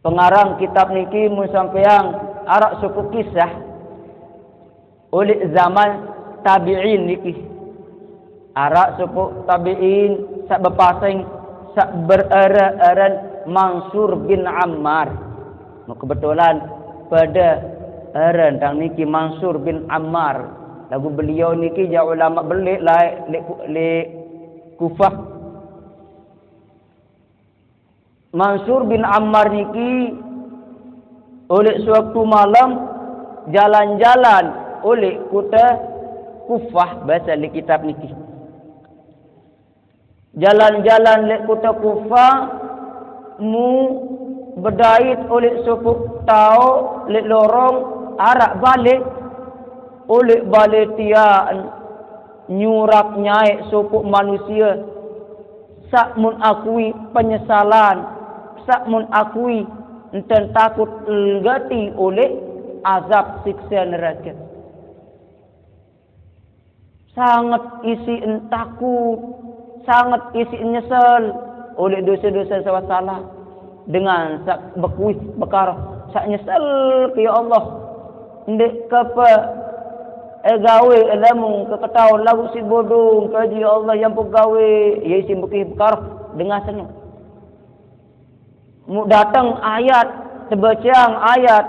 Pengarang kitab niki mun sampeang arak suku kisah oleh zaman tabi'in niki. Arak suku tabi'in sak bepaseng sak berere-eren Mansur bin Ammar. Kebetulan pada eren tang niki Mansur bin Ammar. Lagu beliau niki ja ulama belik lai lek, lek Kufah. Mansur bin Ammar niki oleh suatu malam jalan-jalan oleh kota Kufah, bahasa di kitab niki. Jalan-jalan lek kota Kufah, mu bedait oleh sopuk tao lek lorong arak balik oleh balik tian nyurak nyaek sopuk manusia sak mun akui penyesalan, sak mun akui enten takut gati oleh azab siksa neraka. Sangat isi takut, sangat isi nyesel oleh dosa-dosa sawat salah. Dengan sak bekuih bekar, sak nyesel ke ya Allah. Ndik kepe eh, gawe eh, lamun keketahuan lagu si bodoh kaji ya Allah yang pegawe ya isi bekuih bekar dengan senang. Mu datang ayat, tebacaang ayat,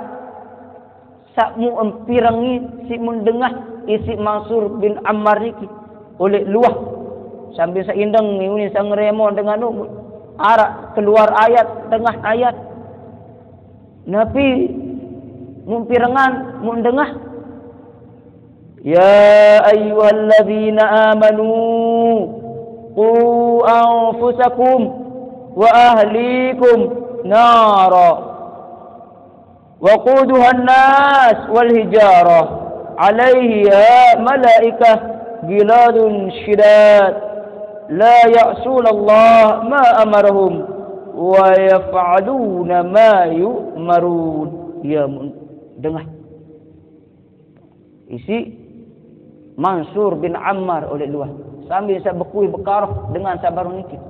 sak mu empirengi si mun dengah isi Mansur bin Ammar niki oleh luah sambil seindeng nguni sangremo dengan nu arak keluar ayat tengah ayat. Napi mun pirengan mun dengah. يا أيها الذين آمنوا قوا أنفسكم وأهليكم نارا وقودها الناس والحجارة عليها ملائكة غلاظ شداد لا يعصون الله ما أمرهم ويفعلون ما يؤمرون. Ya mun dengah isi Mansur bin Ammar oleh luah sambil sak bekui bekaroh dengan sak baru niki.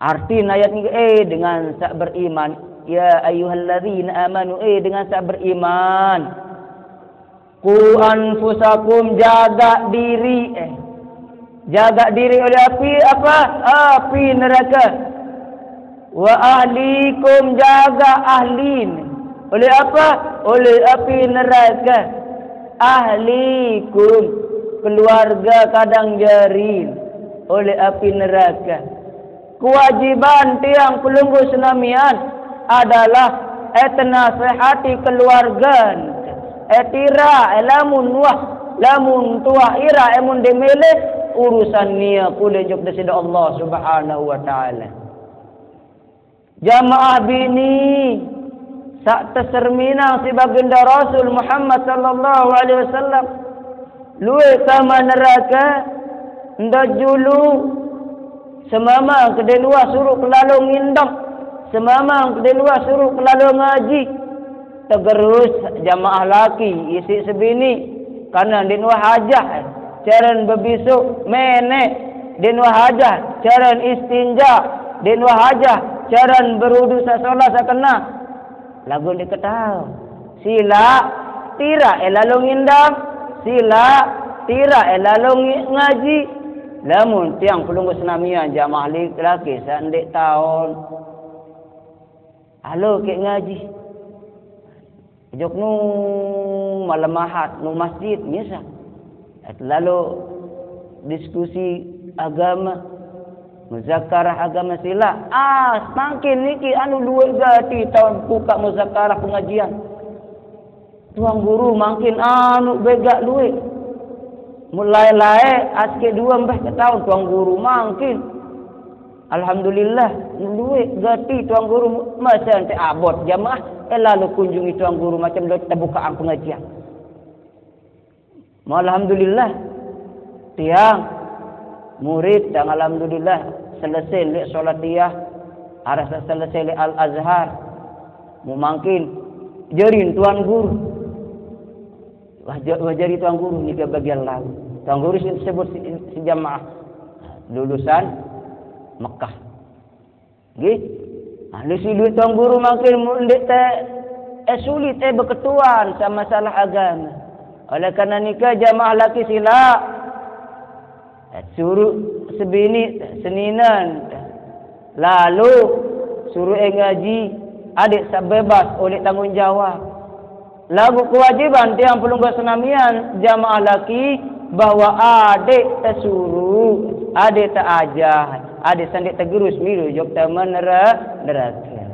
Arti ayat niki eh dengan sak beriman. Ya ayyuhalladzina amanu eh dengan sak beriman. Ku anfusakum jaga diri eh. Jaga diri oleh api apa? Api neraka. Wa ahlikum jaga ahlin. Oleh apa? Oleh api neraka. Ahlikum keluarga kadang jarin oleh api neraka. Kewajiban tiang pelungguh senamian adalah eh tenasehati keluarga eh tira eh lamun wah lamun tuah ira eh mun demele urusan nia pule jok desida Allah Subhanahu wa taala. Jamaah bini saq teserminang siq Baginda Rasul Muhammad sallallahu alaihi wasallam, lueq tame nerake ndeq julu, semamang ke ndeq luah suruq ke lalo ngindang, semamang ke ndeq luah suruq ke lalo ngaji. Tegerus jamaah laki isiq sebini, karne ndeqne uah hajah caren bebisoq meneq, ndeqne uah hajah caren istinja, ndeqne uah hajah caren berudu saq solah saq kenah. Laguq ndeq ketaon. Silaq, tiraq e lalo ngindang, silaq, tiraq e lalo ngi-, ngaji. Lamun tiang pelungguh senamian jamaah li-, laki saq ndeq taon, alo keq ngaji. Jok nu malem Ahad, nu masjid, misal. Lalo diskusi agame, muzakarah agame silaq. Ah, mangkin niki anu lueq gati taon bukaq muzakarah pengajian. Tuan guru mangkin anu begaq lueq. Mulai laeq aske due mbah ketaon tuan guru mangkin. Alhamdulillah, lueq gati tuan guru mase ente abot jamaah, eh, lalo kunjungi tuan guru macem lo tebukaqang pengajian. Alhamdulillah, tiang murid tiang alhamdulillah selese leq Salatiah, araq saq selese leq Al-Azhar. Mu mangkin jari tuan guru. Wah, ja-, wah jari tuan guru nike bagian lalu. Tuan guru sing disebut si, si jamaah lulusan Mekah. Nggih. Nah, lu si duit tuan guru mangkin mu ndeq te, eh, sulit, eh, beketuan sama masalah agame. Oleh karena nike jamaah laki silaq, eh, suruq sebini seninen. Lalu suruq e ngaji, adeq saq bebas oleh tanggung jawab. Laguq kewajiban tiang pelungguh senamian jamaah laki bahwa adeq tesuruq, adeq teajah, adeq sandeq tegerus milu jok tame nere-, nerake.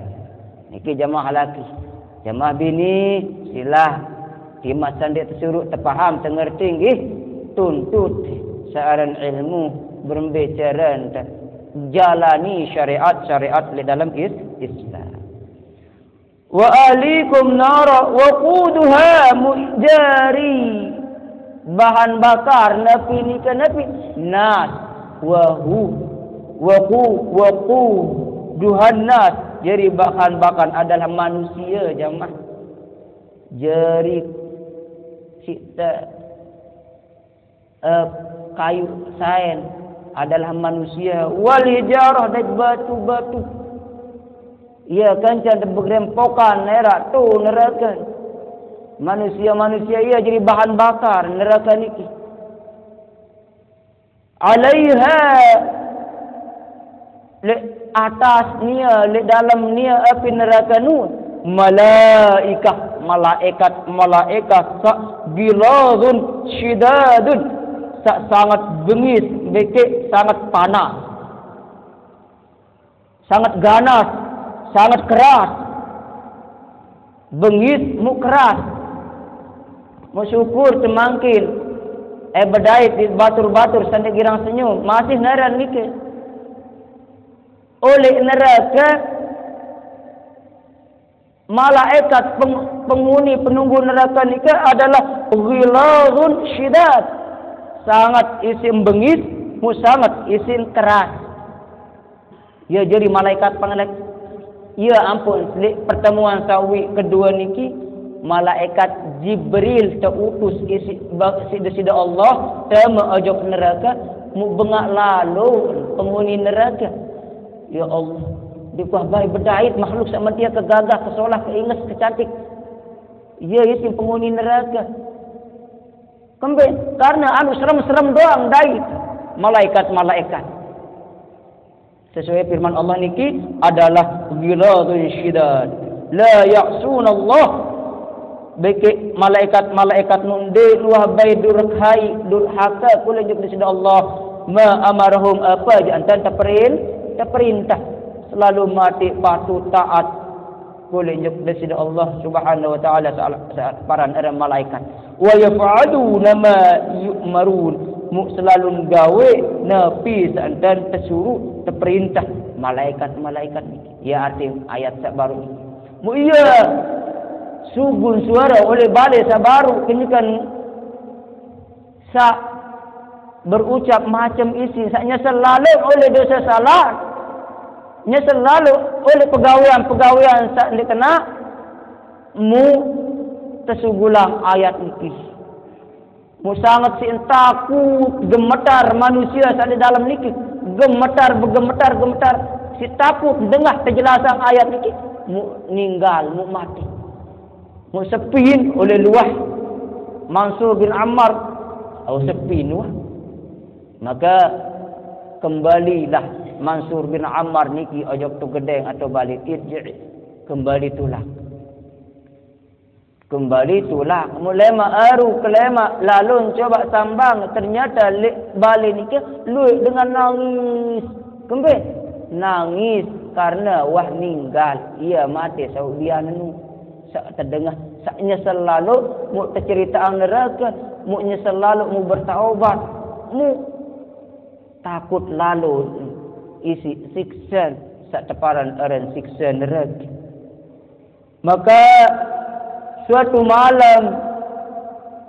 Niki jamaah laki. Jamaah bini, silaq. Timaq sandeq tesuruq tepaham, tengerti nggih. Tuntut searan ilmu berembe caren te-, jalani syariat-syariat leq dalem is-, Islam. Wa ahlikum nara waquduha, mu-, jari bahan bakar napi nike napi? Nas. Wahu. Waqu-, waquduhan nas. Jari bahan bakar adalah manusia, jamaah. Jari site eh, kayu saen adalah manusia, wal hijarah, dait batu-batu. Ie kencan tebegerempokan eraq to nerake. Manusia-manusia ie jari bahan bakar nerake niki. Alaiha, leq atas nie, leq dalem nie api nerake nu, malaikah, malaekat, malaekat saq ghilazun syidadun, saq sanget bengis, bekeq sanget panas, sanget ganas, sanget keras. Bengis mu keras. Mu syukur temangkin. Eh, bedait di batur-batur sandeq girang senyum. Masih naran nike. Oleh nerake, malaikat peng-, penghuni penunggu nerake nike adalah ghilazun syidad. Sanget isin bengis, mu sanget isin keras. Ie jari malaikat pengelek. Ie ampun, leq pertemuan saq uiq kedue niki, malaikat Jibril teutus isiq ba-, siq Deside Allah, tame ojok nerake, mu bengaq lalo penghuni nerake. Ya Allah, ndeq uah bae bedait makhluk saq metie ke gagah, ke solah, ke inges, ke cantik. Ie isiq penghuni nerake. Kembeq? Karne anu serem-serem doang dait malaikat-malaikat. Sesuai firman Allah niki adalah ghilazun syidad. La ya'sunallah. Bekeq malaikat-malaikat nu ndeq luah bae durhai, durhake kuleq jok Deside Allah. Ma amarahum, ape jaq entan teperin-, teperintah. Selalu mateq patuh taat kuleq jok Deside Allah Subhanahu wa Ta'ala sa-, sa-, paran aran malaikat. Wa yaf'aluna ma yu'marun. Mu selalu gawe napi saq entan tesuruq, teperintah malaikat-malaikat niki. Iya arti ayat saq baruq. Mu iya sugun suare oleh bale saq baruq, kenyekan saq berucap macem isi, saq nyesel lalo oleh dose salaq, nyesel lalo oleh pegawean-pegawean saq ndeq kenaq, mu tesugulang ayat niki. Mu sanget siq takut gemetar manusie saq leq dalem niki, gemetar, begemetar, gemetar, siq takut dengah tejelasang ayat niki, mu ninggal, mu mate. Mu sepin oleh luah Mansur bin Ammar, au sepin luah. Maka kembalilah Mansur bin Ammar niki ojok tu gedeng atau bale, irji', kembali tulak. Kembali tulak. Mu lemaq aru kelemaq, lalun coba sambang, ternyata leq bale nike lueq dengan nangis. Kembe? Nangis karena wah ninggal, ie mate sauq bianenu. Saq tedengah, saq nyesel lalo, mu teceritaang nerake, mu nyesel lalo, mu bertaubat, mu takut lalo isiq sikse saq teparan aran sikse nerake. Maka suatu malam,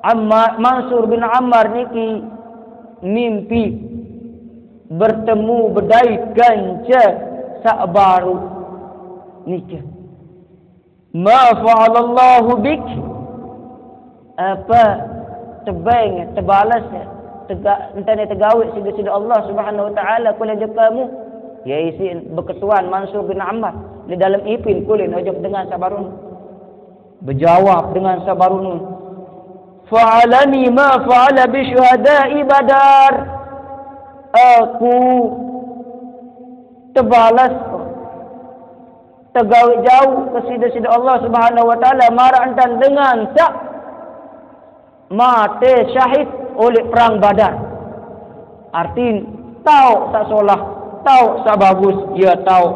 Amma-, Mansur bin Ammar niki mimpi bertemu bedait kance saq baruq nike. "Ma fa'alallahu bik?" Ape tebeng, tebales, tega-, entene tegaweq siq Deside Allah Subhanahu wa Ta'ala kulen ojok kamu? Ie isiq beketuan Mansur bin Ammar leq dalem ipin kulen ojok dengan saq baruq. Bejawab dengan saq baruq, "Fa'alani ma fa'ala bi syuhada'i Badar." Aku tebales, tegaweq jauq ke side, side Allah Subhanahu wa Ta'ala, maraq entan dengan saq mate syahid oleh perang Badar. Artin, taoq saq solah, taoq saq bagus, ie taoq.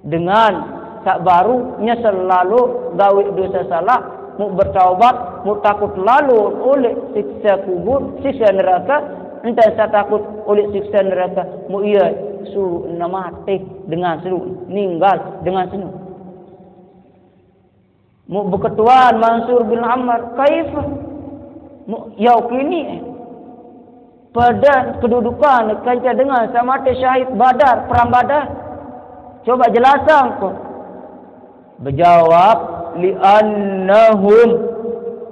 Dengan saq baruq nyesel lalo gaweq dose salaq, mu bertaubat, mu takut lalo oleh sikse kubur, sikse nerake, entan saq takut oleh sikse nerake, mu ie suruq ne mate dengan senuq, ninggal dengan senuq. Mu beketuan Mansur bin Ammar, "Kaifa?" Mu, yau kini, eh, pade kedudukan kance dengan saq mate syahid Badar, perang Badar? Coba jelasang ko. Bejawab, "Li'annahum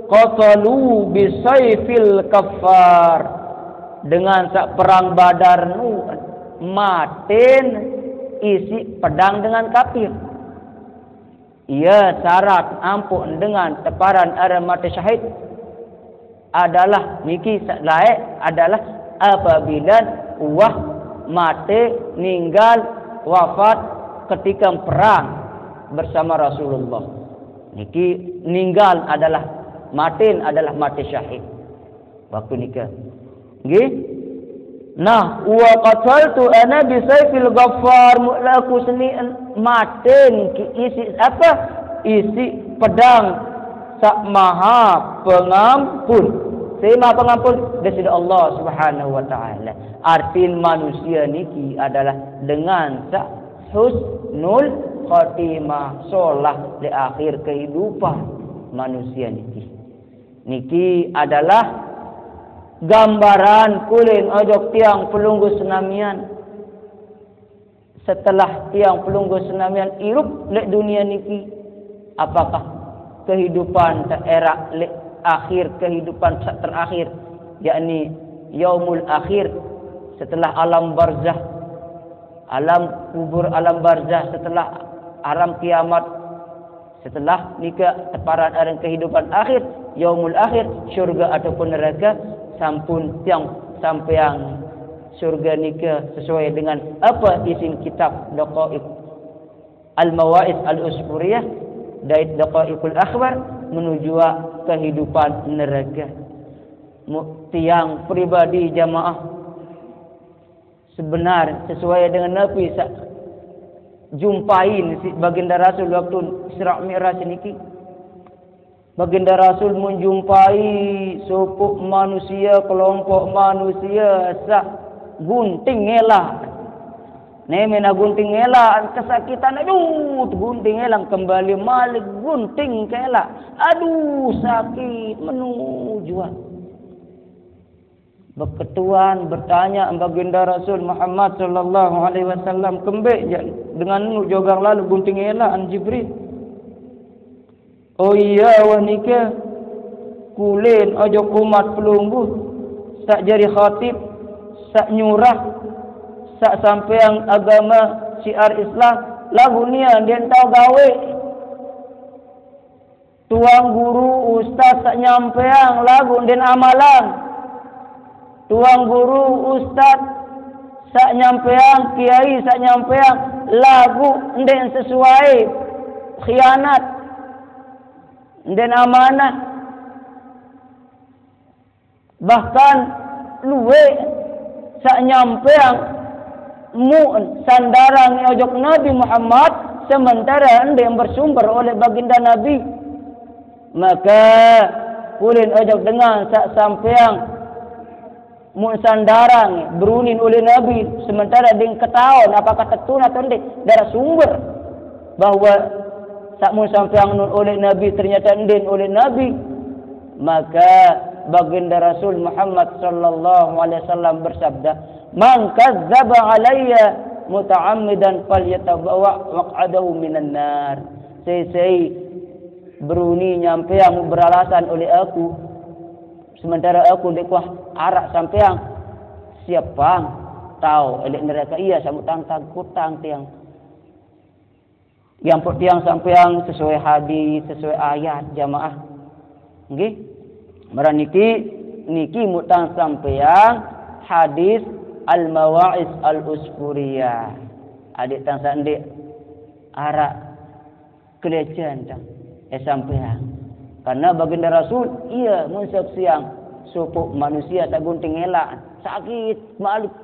qatalu bisayfil kaffar." Dengan saq perang Badar nu maten isiq pedang dengan kapir. Ie syarat ampuq dengan teparan aran mate syahid adalah niki saq laeq adalah apabila wah mate, ninggal, wafat ketika perang bersama Rasulullah. Niki ninggal adalah, maten adalah mate syahid. Waktu nika. Nggih. Nah, "Wa qataltu ana bi saifil ghaffar," mu laku seni maten ki isiq ape? Isiq pedang saq maha pengampun. Saq maha pengampun Deside Allah Subhanahu wa Ta'ala. Artin manusie niki adalah dengan saq husnul khatimah, solah leq akhir kehidupan manusie niki. Niki adalah gambaran kulen ojok tiang pelungguh senamian. Setelah tiang pelungguh senamian irup leq dunie niki, apakah kehidupan saq eraq leq akhir kehidupan saq terakhir, yakni yaumul akhir, setelah alam barzah, alam kubur, alam barzah, setelah alam kiamat, setelah nike teparan aran kehidupan akhir, yaumul akhir, syurga ataupun nerake, sampun tiang sampeang syurga nike sesuai dengan ape isin kitab Daqaiq Al-Mawaiz Al-Usfuriyah dait Daqaiqul Akhbar menuju kehidupan nerake. Mu-, tiang pribadi jamaah sebenar sesuai dengan napi saq jumpain siq Baginda Rasul waktu Isra Mi'raj niki. Baginda Rasul menjumpai sopoq manusie, kelompok manusie saq gunting ngelaq. Nemena gunting elak, kesakitan, aduh, gunting elak kembali malik, gunting ke elak. Aduh, sakit, menuju. Beketuan bertanya baginda Rasul Muhammad sallallahu alaihi wasallam, kembe ja dengan nu jogang lalu gunting elak an Jibril. Oh iya, wah nike, kulen ojok umat pelungguh, sak jari khatib, sak nyurah, sak sampeang agama syiar Islam, lagu nia ndeq tao gawe. Tuang guru ustaz sak nyampeang lagu ndeq amalang. Tuang guru ustaz sak nyampeang, kiai sak nyampeang lagu ndeq sesuai, khianat, ndeq amanah. Bahkan lueq sak nyampeang mu sandarang ojok Nabi Muhammad, sementara ndeq bersumber oleh baginda Nabi. Maka kulen ojok dengan sak sampeang mu sandarang berunin oleh Nabi, sementara ndeq ketaon apakah tetun atau ndeq, ndeq araq sumber bahwa sak mun sampeang nun oleh Nabi ternyata ndeqn oleh Nabi. Maka baginda Rasul Muhammad sallallahu alaihi wasallam bersabda, "Man kadzdzaba alayya muta'ammidan falyatabawwa' maq'adahu minan nar." Sai-sai beruni nyampeang beralasan oleh aku, sementara aku ndeq kuah araq sampeang, siap pang tao eleq nerake ie, samuq tang-tang kutang tiang. Iampok tiang sampeang sesuai hadis, sesuai ayat, jamaah. Nggih. Maraq niki, niki muq tang sampeang hadis Al-Mawa'iz Al-Usfuriyah. Adeq tang saq ndeq araq kelecen tang, eh, sampeang. Karena baginda Rasul, ie mun saksiang sopoq manusie saq gunting elak, sakit malik.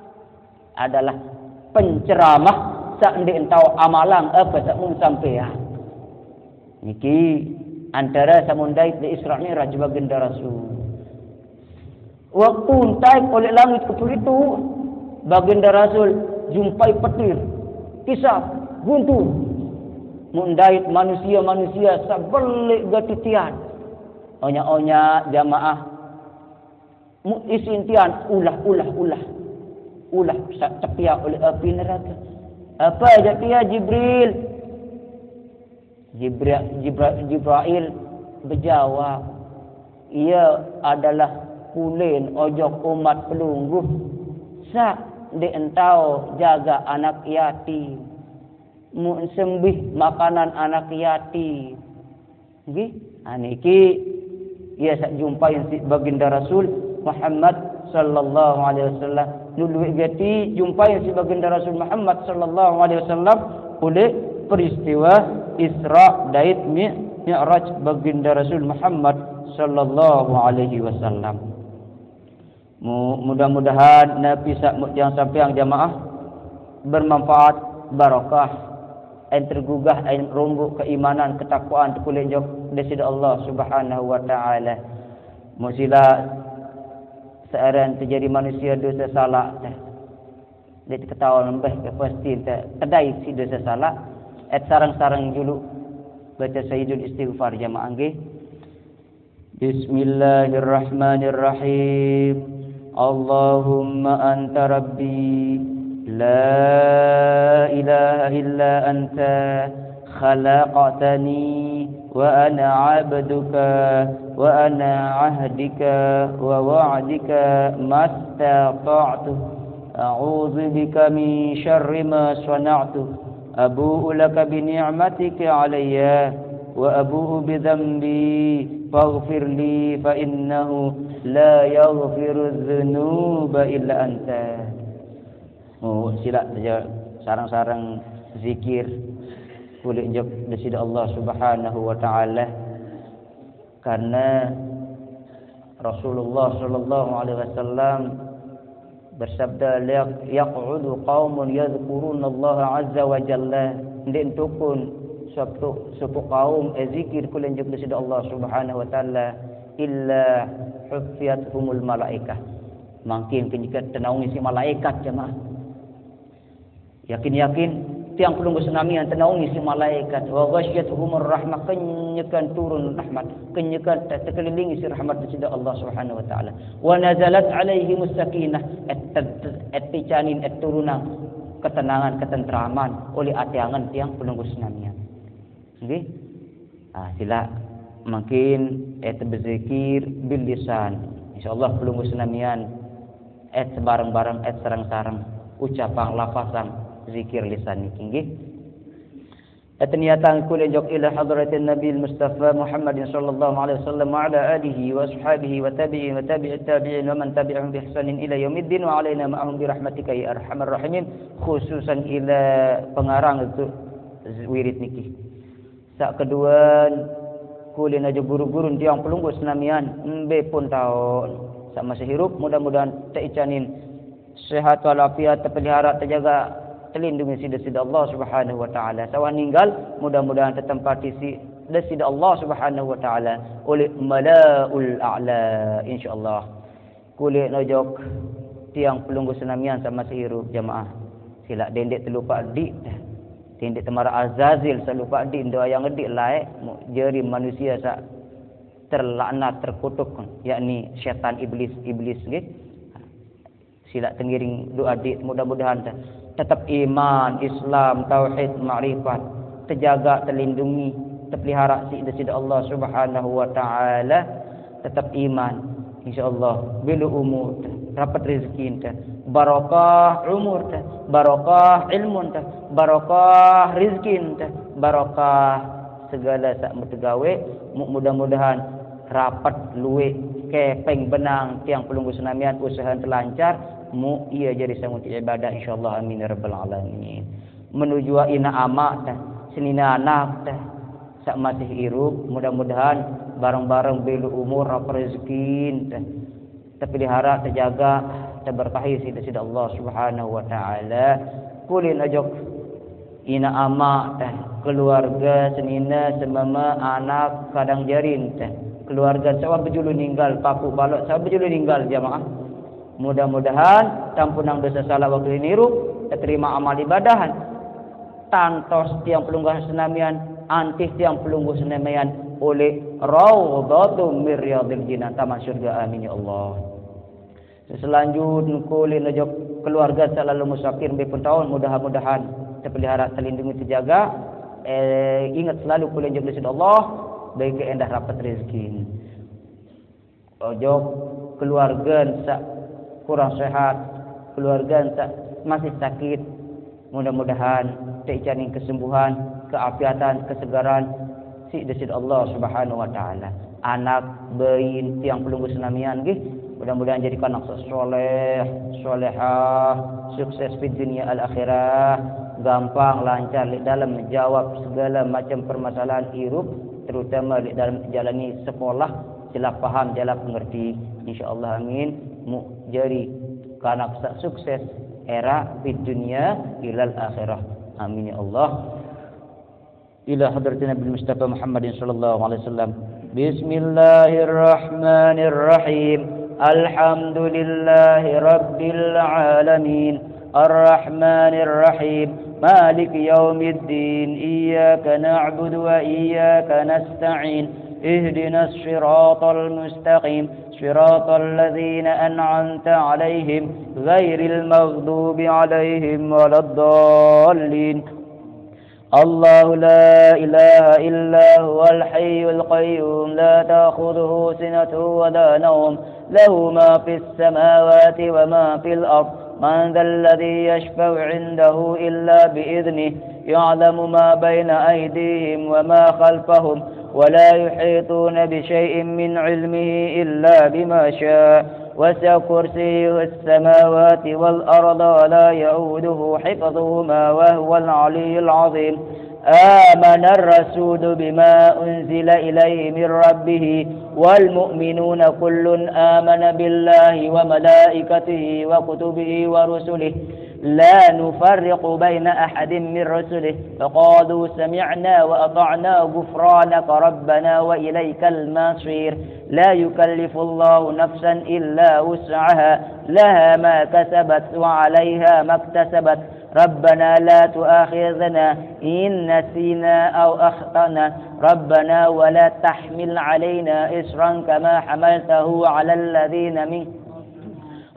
Adalah penceramah saq ndeq tao amalang ape saq mun sampeang. Niki antara saq mun dait leq Isra Mi'raj baginda Rasul. Waktu entaik oleq langit kepitu, baginda Rasul jumpai petir, kisap, guntur. Mun dait manusie-manusie saq beleq gati tian. Onyaq-onyaq jamaah mu-, isin tian ulah, ulah, ulah. Ulah saq tepiaq oleq api nerake. Ape jaq tie, Jibril? Jibra-, Jibra-, Jibrail bejawab, "Ie adalah kulen ojok umat pelungguh saq ndeq entao jagaq anak yatim, mu-, sembih makanan anak yatim." Nggih, aniki ie saq jumpain siq baginda Rasul Muhammad sallallahu alaihi wasallam. Luluq gati jumpain siq baginda Rasul Muhammad sallallahu alaihi wasallam uleq peristiwe Isra dait Mi-, Mi'raj baginda Rasul Muhammad sallallahu alaihi wasallam. Mu-, mudah-mudahan napi saq muq tiang sampeang jamaah bermanfaat, barokah, en tergugah, en romboq keimanan, ketakwaan, tekuleq jok Deside Allah Subhanahu wa Ta'ala. Muq silaq searan tejari manusie dose salaq teh. Ndeq ketaon mbeh ke pasti te-, tedai siq dose salaq. Et sareng-sareng juluq bace Sayyidul Istighfar jamaah nggih. Bismillahirrahmanirrahim. Allahumma anta rabbi, la ilaha illa anta, khalaqtani, wa ana abduka, wa ana ahdika, wa wa'dika, mastata'tu. A'udzu bika min syarri ma shana'tu. Abu'u laka bi ni'matika alayya, wa abu'u bi dzanbi, faghfir li, fa innahu la yaghfiru dzunuba illa anta. Oh, silaq teja sareng-sareng zikir kuleq jok Deside Allah Subhanahu wa Ta'ala. Karena Rasulullah sallallahu alaihi wasallam bersabda, "La yaq'udu qaumun yadzkurunallaha azza wa jalla." Ndeq ntukun sopoq, sopoq kaum, eh, zikir kuleq jok Deside Allah Subhanahu wa Ta'ala, "illa huffiyathumul malaikah." Mangkin kenyeke tenaungi siq malaikat, jemaah. Yakin-yakin tiang pelungguh senamian tenaungi siq malaekat. Wa ghasyiyatuhumur rahmah, kenyekan turun rahmat, kenyekan te-, tekelilingi siq rahmat Deside Allah Subhanahu wa Ta'ala. Wa nazalat alaihimus sakinah, et, et, et ticanin, et turunang ketenangan, ketentraman uleq ate angen tiang pelungguh senamian. Nggih. Ah, silaq mangkin et bezikir bil lisan. Insyaallah pelungguh senamian et sebareng-bareng, et sareng-sareng, ucapang, lafazang zikir lisan niki, nggih. Et niatang kuleq jok ila hadratin Nabil Mustafa Muhammadin sallallahu alaihi wasallam wa ala alihi wa ashabihi wa tabi'in wa tabi'it tabi'in wa man tabi'ahum bi ihsanin ila yaumiddin wa alaina ma'ahum bi rahmatika ya arhamar rahimin, khususan ila pengarang itu wirid niki. Saq keduan, kuleq najok guru-gurun tiang pelungguh senamian, mbe pun taun. Saq masih irup, mudah-mudahan teicanin sehat walafiat, tepelihara, tejaga, telindungi siq Deside Allah Subhanahu wa Ta'ala. Saq wah ninggal, mudah-mudahan tetempati siq Deside Allah Subhanahu wa Ta'ala uleq malaul a'la, insyaallah. Kuleq najok tiang pelungguh senamian saq masih irup, jamaah. Silaq dendeq telupaq diq. Dendeq temaraq Azazil saq lupaq diq, ndoayang diq laeq, mu-, jari manusie saq terlaknat, terkutuk, yakni setan iblis, iblis, nggih. Silaq tengiring doa diq, mudah-mudahan te-, tetep iman, Islam, tauhid, makrifat, tejaga, telindungi, tepelihara siq Deside Allah Subhanahu wa Ta'ala, tetep iman. Insyaallah, belo umur te, rapet rezeki te, barokah umur te, barokah ilmu te, barokah rezeki te, barokah segale saq metegawe, mu-, mudah-mudahan rapet lueq kepeng benang tiang pelungguh senamian, usahe telancar, mu ie jari sangun ibadah, insyaallah, amin ya rabbal alamin. Menuju inaq amaq te, senine anak te, saq masih irup, mudah-mudahan bareng-bareng belo umur, rapet rezeki te, tepelihara, tejaga, teberkahi siq Deside Allah Subhanahu wa Ta'ala. Kuleq najok inaq amaq te, keluarge, senine, sememe, anak, kadang jarin te, keluarge saq wah bejulu ninggal, papuq baloq saq wah bejulu ninggal, jamaah. Mudah-mudahan tampunang dose salaq waktu irup, teterimaq amal ibadahan. Tantos tiang pelungguh senamian, antih tiang pelungguh senamian uleq raudhatum mir riyadil jinan, taman surge. Amin ya Allah. Selanjut, kuleq najok keluarge saq lalo musafir mbe pun taun, mudah-mudahan tepelihara, telindungi, tejaga. Eh, inget selalu kuleq jok Deside Allah, baik endah rapet rezeki. Ojok keluargen saq kurang sehat, keluargen saq masih sakit, mudah-mudahan teicanin kesembuhan, keafiatan, kesegaran siq Deside Allah Subhanahu wa Ta'ala. Anak, bein, tiang pelungguh senamian, nggih, mudah-mudahan jari kanak saq soleh, solehah, sukses fid dunya al akhirah, gampang, lancar leq dalem jawab segale macem permasalahan irup, terutame leq dalem jalani sekolah, silaq paham, jalaq pengerti. Insyaallah, amin. Muq jari kanak saq sukses eraq fid dunya ilal akhirah. Amin ya Allah. Ila hadratin Nabi Mustafa Muhammadin sallallahu alaihi wasallam. Bismillahirrahmanirrahim. Alhamdulillahi rabbil alamin. Arrahmanirrahim. Maliki yaumiddin. Iyyaka na'budu wa iyyaka nasta'in. Ihdinas siratal mustaqim. Siratal ladzina an'amta alaihim ghairil maghdubi alaihim waladdallin. الله لا إله إلا هو الحي القيوم لا تأخذه سنة ولا نوم له ما في السماوات وما في الأرض من ذا الذي يشفع عنده إلا بإذنه يعلم ما بين أيديهم وما خلفهم ولا يحيطون بشيء من علمه إلا بما شاء وسع كرسيه السماوات والأرض ولا يؤوده حفظهما وهو العلي العظيم. آمن الرسول بما أنزل إليه من ربه والمؤمنون كل آمن بالله وملائكته وكتبه ورسله لا نفرق بين أحد من رسله وقالوا سمعنا وأطعنا غفرانك ربنا وإليك المصير. لا يكلف الله نفسا إلا وسعها لها ما كسبت وعليها ما اكتسبت ربنا لا تؤاخذنا إن نسينا أو أخطأنا. ربنا ولا تحمل علينا إصرا كما حملته على الذين من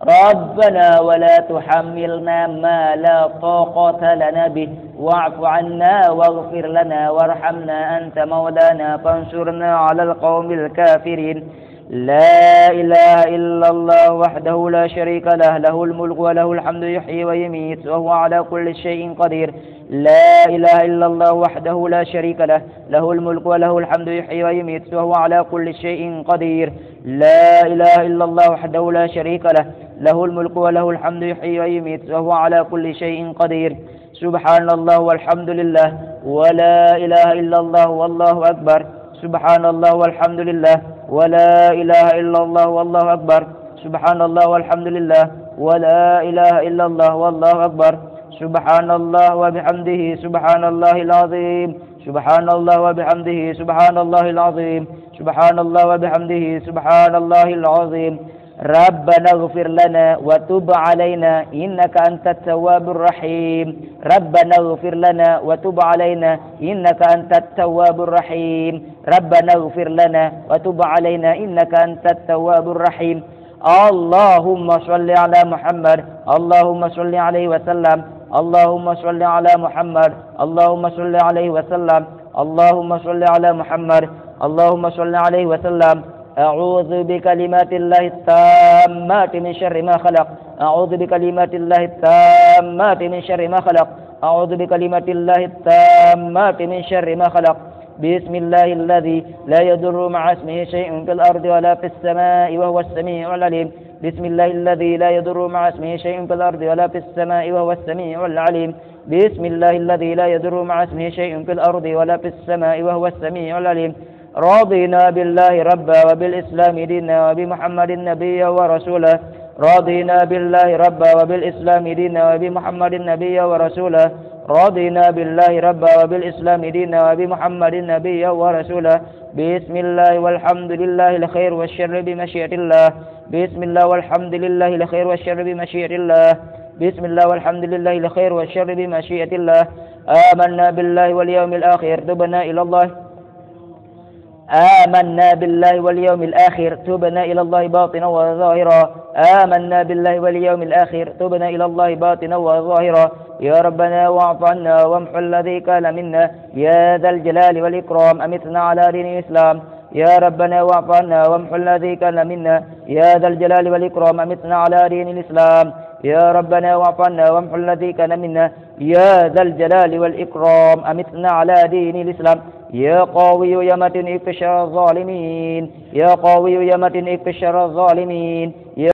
ربنا ولا تحملنا ما لا طاقة لنا به واعف عنا واغفر لنا وارحمنا أنت مولانا فانصرنا على القوم الكافرين. لا إله إلا الله وحده لا شريك له، له الملك وله الحمد يحيي ويميت وهو على كل شيء قدير. لا إله إلا الله وحده لا شريك له، له الملك وله الحمد يحيي ويميت وهو على كل شيء قدير. لا إله إلا الله وحده لا شريك له، له الملك وله الحمد يحيي ويميت وهو على كل شيء قدير. سبحان الله والحمد لله ولا إله إلا الله والله أكبر. سبحان الله والحمد لله ولا إله إلا الله والله أكبر. سبحان الله والحمد لله ولا إله إلا الله والله أكبر. سبحان الله وبحمده سبحان الله العظيم. سبحان الله وبحمده سبحان الله العظيم. سبحان الله وبحمده سبحان الله العظيم. ربنا اغفر لنا وتب علينا إنك أنت التواب الرحيم. ربنا اغفر لنا وتب علينا إنك أنت التواب الرحيم. ربنا اغفر لنا وتب علينا إنك أنت التواب الرحيم. اللهم صل على محمد. اللهم صل عليه وسلم. اللهم صل على محمد. اللهم صل عليه وسلم. اللهم صل على محمد. اللهم صل عليه وسلم. أعوذ بكلمات الله التامات من شر ما خلق. أعوذ بكلمات الله التامات من شر ما خلق. أعوذ بكلمات الله التامات من شر ما خلق. بسم الله الذي لا يضر مع اسمه شيء في الأرض ولا في السماء وهو السميع العليم. بسم الله الذي لا يضر مع اسمه شيء في الأرض ولا في السماء وهو السميع العليم. بسم الله الذي لا يضر مع اسمه شيء في الأرض ولا في السماء وهو السميع العليم. رضينا بالله ربا وبالإسلام دينا وبمحمد نبيا ورسولا. رضينا بالله ربا وبالإسلام دينا وبمحمد نبيا ورسولا. رضينا بالله ربا وبالإسلام دينا وبمحمد نبيا ورسولا. بسم الله والحمد لله الخير والشر بمشيئة الله. بسم الله والحمد لله الخير والشر بمشيئة الله. بسم الله والحمد لله الخير والشر بمشيئة الله. آمنا بالله واليوم الآخر تبنا إلى الله. آمنا بالله واليوم الآخر تبنا إلى الله باطنا وظاهرا. آمنا بالله واليوم الآخر تبنا إلى الله باطنا وظاهرا. يا ربنا واعف عنا وامح الذي كان منا. يا ذا الجلال والإكرام أمتنا على دين الإسلام. يا ربنا واعف عنا وامح الذي كان منا. يا ذا الجلال والإكرام أمتنا على دين الإسلام. يا ربنا واعف عنا وامح الذي كان منا. يا ذا الجلال والإكرام أمتنا على دين الإسلام. يا قوي يا متين اكفي شر الظالمين. يا قوي يا متين اكفي شر الظالمين. يا